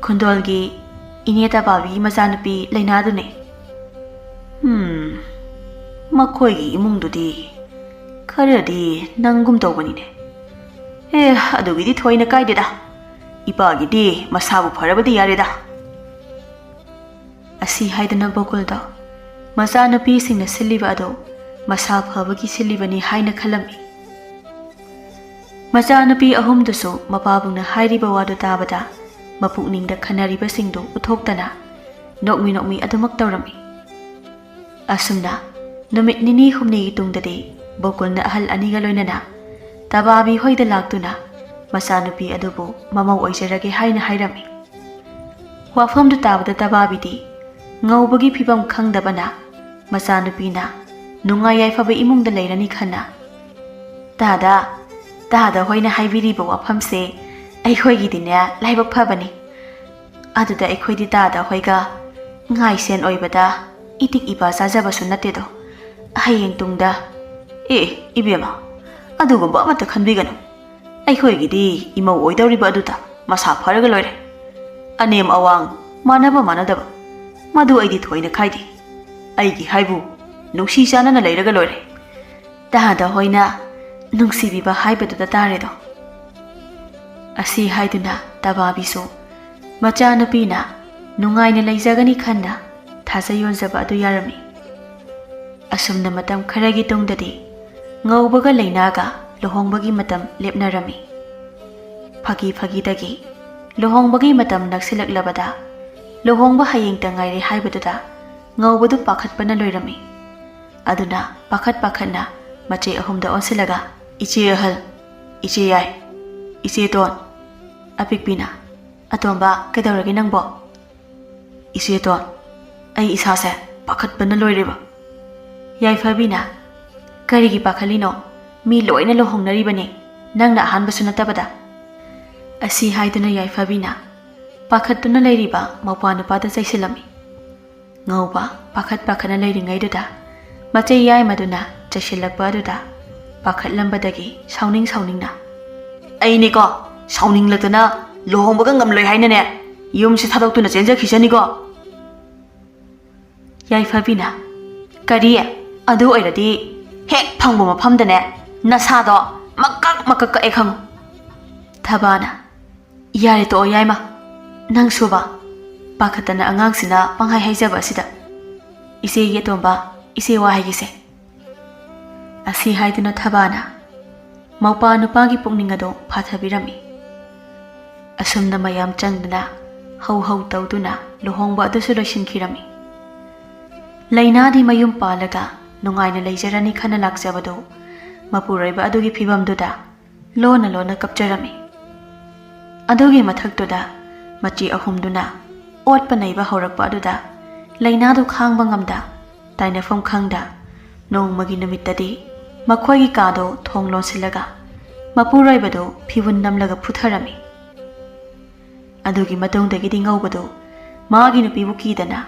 ꯈꯨꯟꯗꯣꯜꯒꯤ ꯏꯅꯦ ꯇꯕꯥꯕꯤꯒꯤ ꯃꯆꯥꯅꯨꯄꯤ ꯂꯩꯅꯥꯗꯨꯅꯦ꯫" "ꯎꯝ, ꯃꯈꯣꯏꯒꯤ ꯏꯃꯨꯡꯗꯨꯗꯤ ꯈꯔꯗꯤ ꯅꯪꯒꯨꯝ ꯇꯧꯕꯅꯤꯅꯦ꯫ ꯑꯦ, ꯑꯗꯨꯒꯤꯗꯤ ꯊꯣꯏꯅ ꯀꯥꯏꯗꯦꯗ꯫ ꯏꯄꯥꯒꯤꯗꯤ ꯃꯁꯥꯕꯨ ꯐꯔꯕꯗꯤ ꯌꯥꯔꯦꯗ꯫" ꯑꯁꯤ ꯍꯥꯏꯗꯨꯅ ꯕꯣꯀꯨꯜꯗꯣ ꯃꯆꯥꯅꯨꯄꯤꯁꯤꯡꯅ ꯁꯤꯜꯂꯤꯕ ꯑꯗꯨ ꯃꯁꯥ ꯐꯕꯒꯤ ꯁꯤꯜꯂꯤꯕꯅꯤ ꯍꯥꯏꯅ ꯈꯜꯂꯝꯃꯤ꯫ ꯃꯆꯥꯅꯨꯄꯤ ꯑꯍꯨꯝꯗꯨꯁꯨ ꯃꯄꯥꯕꯨꯡꯅ ꯍꯥꯏꯔꯤꯕ ꯋꯥꯗꯨ ꯇꯥꯕꯗ ꯃꯄꯨꯛꯅꯤꯡꯗ ꯈꯟꯅꯔꯤꯕꯁꯤꯡꯗꯨ ꯎꯠꯊꯣꯛꯇꯅ ꯅꯣꯛꯃꯤ ꯅꯣꯛꯃꯤ ꯑꯗꯨꯃꯛ ꯇꯧꯔꯝꯃꯤ꯫ ꯑꯁꯨꯝꯅ ꯅꯨꯃꯤꯠ ꯅꯤꯅꯤ ꯍꯨꯝꯅꯤꯒꯤ ꯇꯨꯡꯗꯗꯤ ꯕꯣꯀꯨꯜꯅ ꯑꯍꯜ ꯑꯅꯤꯒ ꯂꯣꯏꯅꯅ ꯇꯕꯥꯕꯤ ꯍꯣꯏꯗ ꯂꯥꯛꯇꯨꯅ ꯃꯆꯥꯅꯨꯄꯤ ꯑꯗꯨꯕꯨ ꯃꯃꯧ ꯑꯣꯏꯖꯔꯒꯦ ꯍꯥꯏꯅ ꯍꯥꯏꯔꯝꯃꯤ꯫ ꯋꯥꯐꯝꯗꯨ ꯇꯥꯕꯗ ꯇꯕꯥꯕꯤꯗꯤ ꯉꯧꯕꯒꯤ ꯐꯤꯕꯝ ꯈꯪꯗꯕꯅ ꯃꯆꯥꯅꯨꯄꯤꯅ ꯅꯨꯡꯉꯥꯏ ꯌꯥꯏꯐꯕ ꯏꯃꯨꯡꯗ ꯂꯩꯔꯅꯤ ꯈꯟꯅ, "ꯇꯥꯗ, ꯇꯥꯗ ꯍꯣꯏꯅ ꯍꯥꯏꯕꯤꯔꯤꯕ ꯋꯥꯐꯝꯁꯦ ꯑꯩꯈꯣꯏꯒꯤꯗꯤꯅꯦ ꯂꯥꯏꯕꯛ ꯐꯕꯅꯤ꯫ ꯑꯗꯨꯗ ꯑꯩꯈꯣꯏꯗꯤ ꯇꯥꯗ ꯍꯣꯏꯒ ꯉꯥꯏꯁꯦꯟ ꯑꯣꯏꯕꯗ ꯏꯇꯤꯛ ꯏꯄꯥ ꯆꯥꯖꯕꯁꯨ ꯅꯠꯇꯦꯗꯣ꯫ ꯍꯌꯦꯡ ꯇꯨꯡꯗ, ꯑꯦ, ꯏꯕꯦꯝꯃ, ꯑꯗꯨꯒꯨꯝꯕ ꯑꯃꯠꯇ ꯈꯟꯕꯤꯒꯅꯨ꯫ ꯑꯩꯈꯣꯏꯒꯤꯗꯤ ꯏꯃꯧ ꯑꯣꯏꯗꯧꯔꯤꯕ ꯑꯗꯨꯗ ꯃꯁꯥ ꯐꯔꯒ ꯂꯣꯏꯔꯦ꯫ ꯑꯅꯦꯝ ꯑꯋꯥꯡ, ꯃꯥꯟꯅꯕ ꯃꯥꯟꯅꯗꯕ, ꯃꯗꯨ ꯑꯩꯗꯤ ꯊꯣꯏꯅ ꯈꯥꯏꯗꯦ꯫ ꯑꯩꯒꯤ ꯍꯥꯏꯕꯨ ꯅꯨꯡꯁꯤ ꯆꯥꯟꯅꯅ ꯂꯩꯔꯒ ꯂꯣꯏꯔꯦ꯫ ꯇꯥꯗ ꯍꯣꯏꯅ ꯅꯨꯡꯁꯤꯕꯤꯕ ꯍꯥꯏꯕꯗꯨꯗ ꯇꯥꯔꯦꯗꯣ꯫ ꯑꯁꯤ ꯍꯥꯏꯗꯨꯅ ꯇꯕꯥꯕꯤꯁꯨ ꯃꯆꯥꯅꯨꯄꯤꯅ ꯅꯨꯡꯉꯥꯏꯅ ꯂꯩꯖꯒꯅꯤ ꯈꯟꯅ ꯊꯥꯖ ꯌꯣꯟꯖꯕ ꯑꯗꯨ ꯌꯥꯔꯝꯃꯤ꯫ ꯑꯁꯨꯝꯅ ꯃꯇꯝ ꯈꯔꯒꯤ ꯇꯨꯡꯗꯗꯤ ꯉꯧꯕꯒ ꯂꯩꯅꯥꯒ ꯂꯨꯍꯣꯡꯕꯒꯤ ꯃꯇꯝ ꯂꯦꯞꯅꯔꯝꯃꯤ꯫ ꯐꯥꯒꯤ ꯐꯥꯒꯤꯗꯒꯤ ꯂꯨꯍꯣꯡꯕꯒꯤ ꯃꯇꯝ ꯅꯛꯁꯤꯜꯂꯛꯂꯕꯗ ꯂꯨꯍꯣꯡꯕ ꯍꯌꯦꯡꯇ ꯉꯥꯏꯔꯦ ꯍꯥꯏꯕꯗꯨꯗ ꯉꯧꯕꯗꯨ ꯄꯥꯈꯠꯄꯅ ꯂꯣꯏꯔꯝꯃꯤ꯫ ꯑꯗꯨꯅ ꯄꯥꯈꯠ ꯄꯥꯈꯠꯅ ꯃꯆꯦ ꯑꯍꯨꯝꯗ ꯑꯣꯟꯁꯤꯜꯂꯒ, "ꯏꯆꯦ ꯑꯍꯜ, ꯏꯆꯦ ꯌꯥꯏ, ꯏꯆꯦ ꯇꯣꯟ꯫" ꯑꯄꯤꯛꯄꯤꯅ, "ꯑꯇꯣꯝꯕ, ꯀꯩꯗꯧꯔꯒꯦ ꯅꯪꯕꯣ?" "ꯏꯆꯦ ꯇꯣꯟ, ꯑꯩ ꯏꯁꯥꯁꯦ ꯄꯥꯈꯠꯄꯅ ꯂꯣꯏꯔꯦꯕ꯫" ꯌꯥꯏꯐꯕꯤꯅ, "ꯀꯔꯤꯒꯤ ꯄꯥꯈꯠꯂꯤꯅꯣ? ꯃꯤ ꯂꯣꯏꯅ ꯂꯨꯍꯣꯡꯅꯔꯤꯕꯅꯤ, ꯅꯪꯅ ꯑꯍꯥꯟꯕꯁꯨ ꯅꯠꯇꯕꯗ꯫" ꯑꯁꯤ ꯍꯥꯏꯗꯨꯅ ꯌꯥꯏꯐꯕꯤꯅ ꯄꯥꯈꯠꯇꯨꯅ ꯂꯩꯔꯤꯕ ꯃꯧꯄ꯭ꯋꯥ ꯅꯨꯄꯥꯗ ꯆꯩꯁꯤꯜꯂꯝꯃꯤ꯫ ꯉꯧꯕ ꯄꯥꯈꯠ ꯄꯥꯈꯠꯅ ꯂꯩꯔꯤꯉꯩꯗꯨꯗ ꯃꯆꯩ ꯌꯥꯏꯃꯗꯨꯅ ꯆꯩꯁꯤꯜꯂꯛꯄ ꯑꯗꯨꯗ ꯄꯥꯈꯠꯂꯝꯕꯗꯒꯤ ꯁꯥꯎꯅꯤꯡ ꯁꯥꯎꯅꯤꯡꯅ, "ꯑꯩꯅꯦꯀꯣ, ꯁꯥꯎꯅꯤꯡꯂꯛꯇꯅ ꯂꯨꯍꯣꯡꯕꯒ ꯉꯝꯂꯣꯏ ꯍꯥꯏꯅꯅꯦ ꯌꯨꯝꯁꯦ ꯊꯥꯗꯣꯛꯇꯨꯅ ꯆꯦꯟꯖꯈꯤꯁꯅꯤꯀꯣ꯫" ꯌꯥꯏꯐꯕꯤꯅ, "ꯀꯔꯤ? ꯑꯗꯨ ꯑꯣꯏꯔꯗꯤ ꯍꯦꯛ ꯐꯪꯕ ꯃꯐꯝꯗꯅꯦ ꯅꯁꯥꯗꯣ ꯃꯀꯛ ꯃꯀꯛ ꯀꯛꯑꯦ ꯈꯪꯉꯨ꯫" ꯊꯕꯥꯅ, "ꯌꯥꯔꯦ ꯇꯣꯛꯑꯣ ꯌꯥꯏꯃ, ꯅꯪꯁꯨꯕ ꯄꯥꯈꯠꯇꯅ ꯑꯉꯥꯡꯁꯤꯅ ꯄꯪꯍꯥꯏ ꯍꯥꯏꯖꯕ ꯑꯁꯤꯗ꯫ ꯏꯆꯦꯒꯤ ꯑꯇꯣꯝꯕ, ꯏꯆꯦ ꯋꯥ ꯍꯥꯏꯒꯦꯁꯦ꯫" ꯑꯁꯤ ꯍꯥꯏꯗꯨꯅ ꯊꯕꯥꯅ ꯃꯧꯄꯥ ꯅꯨꯄꯥꯒꯤ ꯄꯨꯛꯅꯤꯡ ꯑꯗꯨ ꯐꯥꯊꯕꯤꯔꯝꯃꯤ꯫ ꯑꯁꯨꯝꯅ ꯃꯌꯥꯝ ꯆꯪꯗꯨꯅ ꯍꯧ ꯍꯧ ꯇꯧꯗꯨꯅ ꯂꯨꯍꯣꯡꯕ ꯑꯗꯨꯁꯨ ꯂꯣꯏꯁꯤꯟꯈꯤꯔꯝꯃꯤ꯫ ꯂꯩꯅꯥꯗꯤ ꯃꯌꯨꯝ ꯄꯥꯜꯂꯒ ꯅꯨꯡꯉꯥꯏꯅ ꯂꯩꯖꯔꯅꯤ ꯈꯟꯅ ꯂꯥꯛꯆꯕꯗꯨ ꯃꯄꯨꯔꯣꯏꯕ ꯑꯗꯨꯒꯤ ꯐꯤꯕꯝꯗꯨꯗ ꯂꯣꯟꯅ ꯂꯣꯟꯅ ꯀꯞꯆꯔꯝꯃꯤ꯫ ꯑꯗꯨꯒꯤ ꯃꯊꯛꯇꯨꯗ ꯃꯆꯦ ꯑꯍꯨꯝꯗꯨꯅ ꯑꯣꯠꯄ ꯅꯩꯕ ꯍꯧꯔꯛꯄ ꯑꯗꯨꯗ ꯂꯩꯅꯥꯗꯨ ꯈꯥꯡꯕ ꯉꯝꯗ ꯇꯥꯏꯅꯐꯝ ꯈꯪꯗ ꯅꯣꯡꯃꯒꯤ ꯅꯨꯃꯤꯠꯇꯗꯤ ꯃꯈꯣꯏꯒꯤ ꯀꯥꯗꯨ ꯊꯣꯡ ꯂꯣꯟꯁꯤꯜꯂꯒ ꯃꯄꯨꯔꯣꯏꯕꯗꯨ ꯐꯤꯕꯨꯟ ꯅꯝꯂꯒ ꯐꯨꯊꯔꯝꯃꯤ꯫ ꯑꯗꯨꯒꯤ ꯃꯇꯨꯡꯗꯒꯤꯗꯤ ꯉꯧꯕꯗꯨ ꯃꯥꯒꯤ ꯅꯨꯄꯤꯕꯨ ꯀꯤꯗꯅ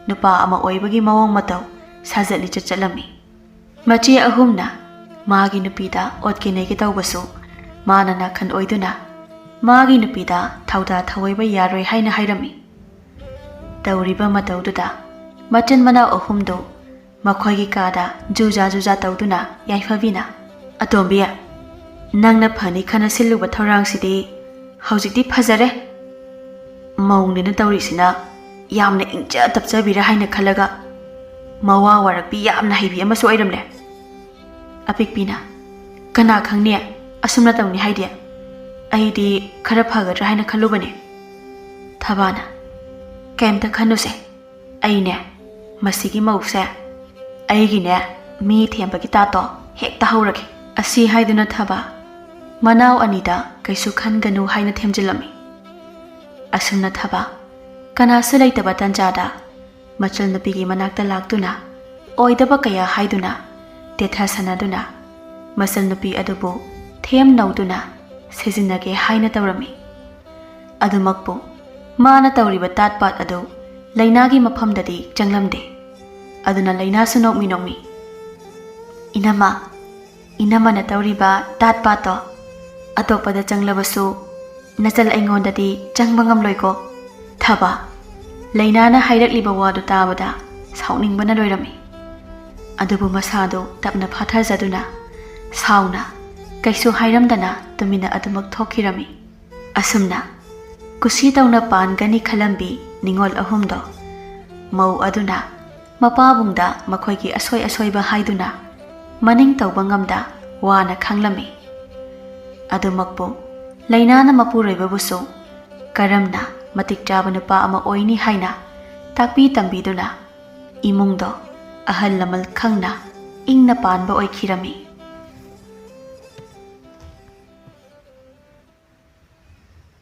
ꯅꯨꯄꯥ ꯑꯃ ꯑꯣꯏꯕꯒꯤ ꯃꯑꯣꯡ ꯃꯇꯧ ꯁꯥꯖꯠ ꯂꯤꯆꯠ ꯆꯠꯂꯝꯃꯤ꯫ ꯃꯆꯦ ꯑꯍꯨꯝꯅ ꯃꯥꯒꯤ ꯅꯨꯄꯤꯗ ꯑꯣꯠꯀꯦ ꯅꯩꯒꯦ ꯇꯧꯕꯁꯨ ꯃꯥꯅ ꯅꯥꯈꯟ ꯑꯣꯏꯗꯨꯅ ꯃꯥꯒꯤ ꯅꯨꯄꯤꯗ ꯊꯧꯗꯥ ꯊꯧꯑꯣꯏꯕ ꯌꯥꯔꯣꯏ ꯍꯥꯏꯅ ꯍꯥꯏꯔꯝꯃꯤ꯫ ꯇꯧꯔꯤꯕ ꯃꯇꯧꯗꯨꯗ ꯃꯆꯤꯟ ꯃꯅꯥꯎ ꯑꯍꯨꯝꯗꯨ ꯃꯈꯣꯏꯒꯤ ꯀꯥꯗ ꯖꯨꯖꯥ ꯖꯨꯖꯥ ꯇꯧꯗꯨꯅ ꯌꯥꯏꯐꯕꯤꯅ, "ꯑꯇꯣꯝꯕꯤ, ꯅꯪꯅ ꯐꯅꯤ ꯈꯟꯅ ꯁꯤꯜꯂꯨꯕ ꯊꯧꯔꯥꯡꯁꯤꯗꯤ ꯍꯧꯖꯤꯛꯇꯤ ꯐꯖꯔꯦ꯫ ꯃꯧꯅꯦꯅ ꯇꯧꯔꯤꯁꯤꯅ ꯌꯥꯝꯅ ꯏꯪꯖ ꯇꯞꯆꯕꯤꯔ ꯍꯥꯏꯅ ꯈꯜꯂꯒ ꯃꯋꯥ ꯋꯥꯔꯛꯄꯤ ꯌꯥꯝꯅ ꯍꯩꯕꯤ ꯑꯃꯁꯨ ꯑꯣꯏꯔꯝꯂꯦ꯫" ꯑꯄꯤꯛꯄꯤꯅ, "ꯀꯅꯥ ꯈꯪꯅꯤ ꯑꯁꯨꯝꯅ ꯇꯧꯅꯤ ꯍꯥꯏꯗꯤ? ꯑꯩꯗꯤ ꯈꯔ ꯐꯒꯗ꯭ꯔꯥ ꯍꯥꯏꯅ ꯈꯜꯂꯨꯕꯅꯦ꯫" ꯊꯕꯥꯅ, "ꯀꯩꯝꯇ ꯈꯟꯅꯨꯁꯦ, ꯑꯩꯅꯦ ꯃꯁꯤꯒꯤ ꯃꯧꯁꯦ ꯑꯩꯒꯤꯅꯦ ꯃꯤ ꯊꯦꯝꯕꯒꯤ ꯇꯥꯠꯇꯣ ꯍꯦꯛꯇ ꯍꯧꯔꯒꯦ꯫" ꯑꯁꯤ ꯍꯥꯏꯗꯨꯅ ꯊꯕꯥ ꯃꯅꯥꯎ ꯑꯅꯤꯗ ꯀꯩꯁꯨ ꯈꯟꯒꯅꯨ ꯍꯥꯏꯅ ꯊꯦꯝꯖꯤꯜꯂꯝꯃꯤ꯫ ꯑꯁꯨꯝꯅ ꯊꯕꯥ ꯀꯅꯥꯁꯨ ꯂꯩꯇꯕ ꯇꯟꯖꯥꯗ ꯃꯆꯜꯅꯨꯄꯤꯒꯤ ꯃꯅꯥꯛꯇ ꯂꯥꯛꯇꯨꯅ ꯑꯣꯏꯗꯕ ꯀꯌꯥ ꯍꯥꯏꯗꯨꯅ ꯇꯦꯊ ꯁꯥꯟꯅꯗꯨꯅ ꯃꯆꯜꯅꯨꯄꯤ ꯑꯗꯨꯕꯨ ꯊꯦꯝ ꯅꯧꯗꯨꯅ ꯁꯤꯖꯤꯟꯅꯒꯦ ꯍꯥꯏꯅ ꯇꯧꯔꯝꯃꯤ꯫ ꯑꯗꯨꯃꯛꯄꯨ ꯃꯥꯅ ꯇꯧꯔꯤꯕ ꯇꯥꯠ ꯄꯥꯠ ꯑꯗꯨ ꯂꯩꯅꯥꯒꯤ ꯃꯐꯝꯗꯗꯤ ꯆꯪꯂꯝꯗꯦ꯫ ꯑꯗꯨꯅ ꯂꯩꯅꯥꯁꯨ ꯅꯣꯛꯃꯤ ꯅꯣꯛꯃꯤ, "ꯏꯅꯝꯃ, ꯏꯅꯝꯃꯅ ꯇꯧꯔꯤꯕ ꯇꯥꯠ ꯄꯥꯠꯇꯣ ꯑꯇꯣꯞꯄꯗ ꯆꯪꯂꯕꯁꯨ ꯅꯆꯜ ꯑꯩꯉꯣꯟꯗꯗꯤ ꯆꯪꯕ ꯉꯝꯂꯣꯏꯀꯣ꯫" ꯊꯕ, ꯂꯩꯅꯥꯅ ꯍꯥꯏꯔꯛꯂꯤꯕ ꯋꯥꯗꯨ ꯇꯥꯕꯗ ꯁꯥꯎꯅꯤꯡꯕꯅ ꯂꯣꯏꯔꯝꯃꯤ꯫ ꯑꯗꯨꯕꯨ ꯃꯁꯥꯗꯨ ꯇꯞꯅ ꯐꯥꯊꯖꯗꯨꯅ ꯁꯥꯎꯅ ꯀꯩꯁꯨ ꯍꯥꯏꯔꯝꯗꯅ ꯇꯨꯃꯤꯟꯅ ꯑꯗꯨꯃꯛ ꯊꯣꯛꯈꯤꯔꯝꯃꯤ꯫ ꯑꯁꯨꯝꯅ ꯀꯨꯁꯤ ꯇꯧꯅ ꯄꯥꯟꯒꯅꯤ ꯈꯜꯂꯝꯕꯤ ꯅꯤꯉꯣꯜ ꯑꯍꯨꯝꯗꯣ ꯃꯧ ꯑꯗꯨꯅ ꯃꯄꯥꯕꯨꯡꯗ ꯃꯈꯣꯏꯒꯤ ꯑꯁꯣꯏ ꯑꯁꯣꯏꯕ ꯍꯥꯏꯗꯨꯅ ꯃꯅꯤꯡ ꯇꯧꯕ ꯉꯝꯗ ꯋꯥꯅ ꯈꯥꯡꯂꯝꯃꯤ꯫ ꯑꯗꯨꯃꯛꯄꯨ ꯂꯩꯅꯥꯅ ꯃꯄꯨꯔꯣꯏꯕꯕꯨꯁꯨ ꯀꯔꯝꯅ ꯃꯇꯤꯛ ꯆꯥꯕ ꯅꯨꯄꯥ ꯑꯃ ꯑꯣꯏꯅꯤ ꯍꯥꯏꯅ ꯇꯥꯛꯄꯤ ꯇꯝꯕꯤꯗꯨꯅ ꯏꯃꯨꯡꯗꯣ ꯑꯍꯜ ꯂꯃꯟ ꯈꯪꯅ ꯏꯪꯅ ꯄꯥꯟꯕ ꯑꯣꯏꯈꯤꯔꯝꯃꯤ꯫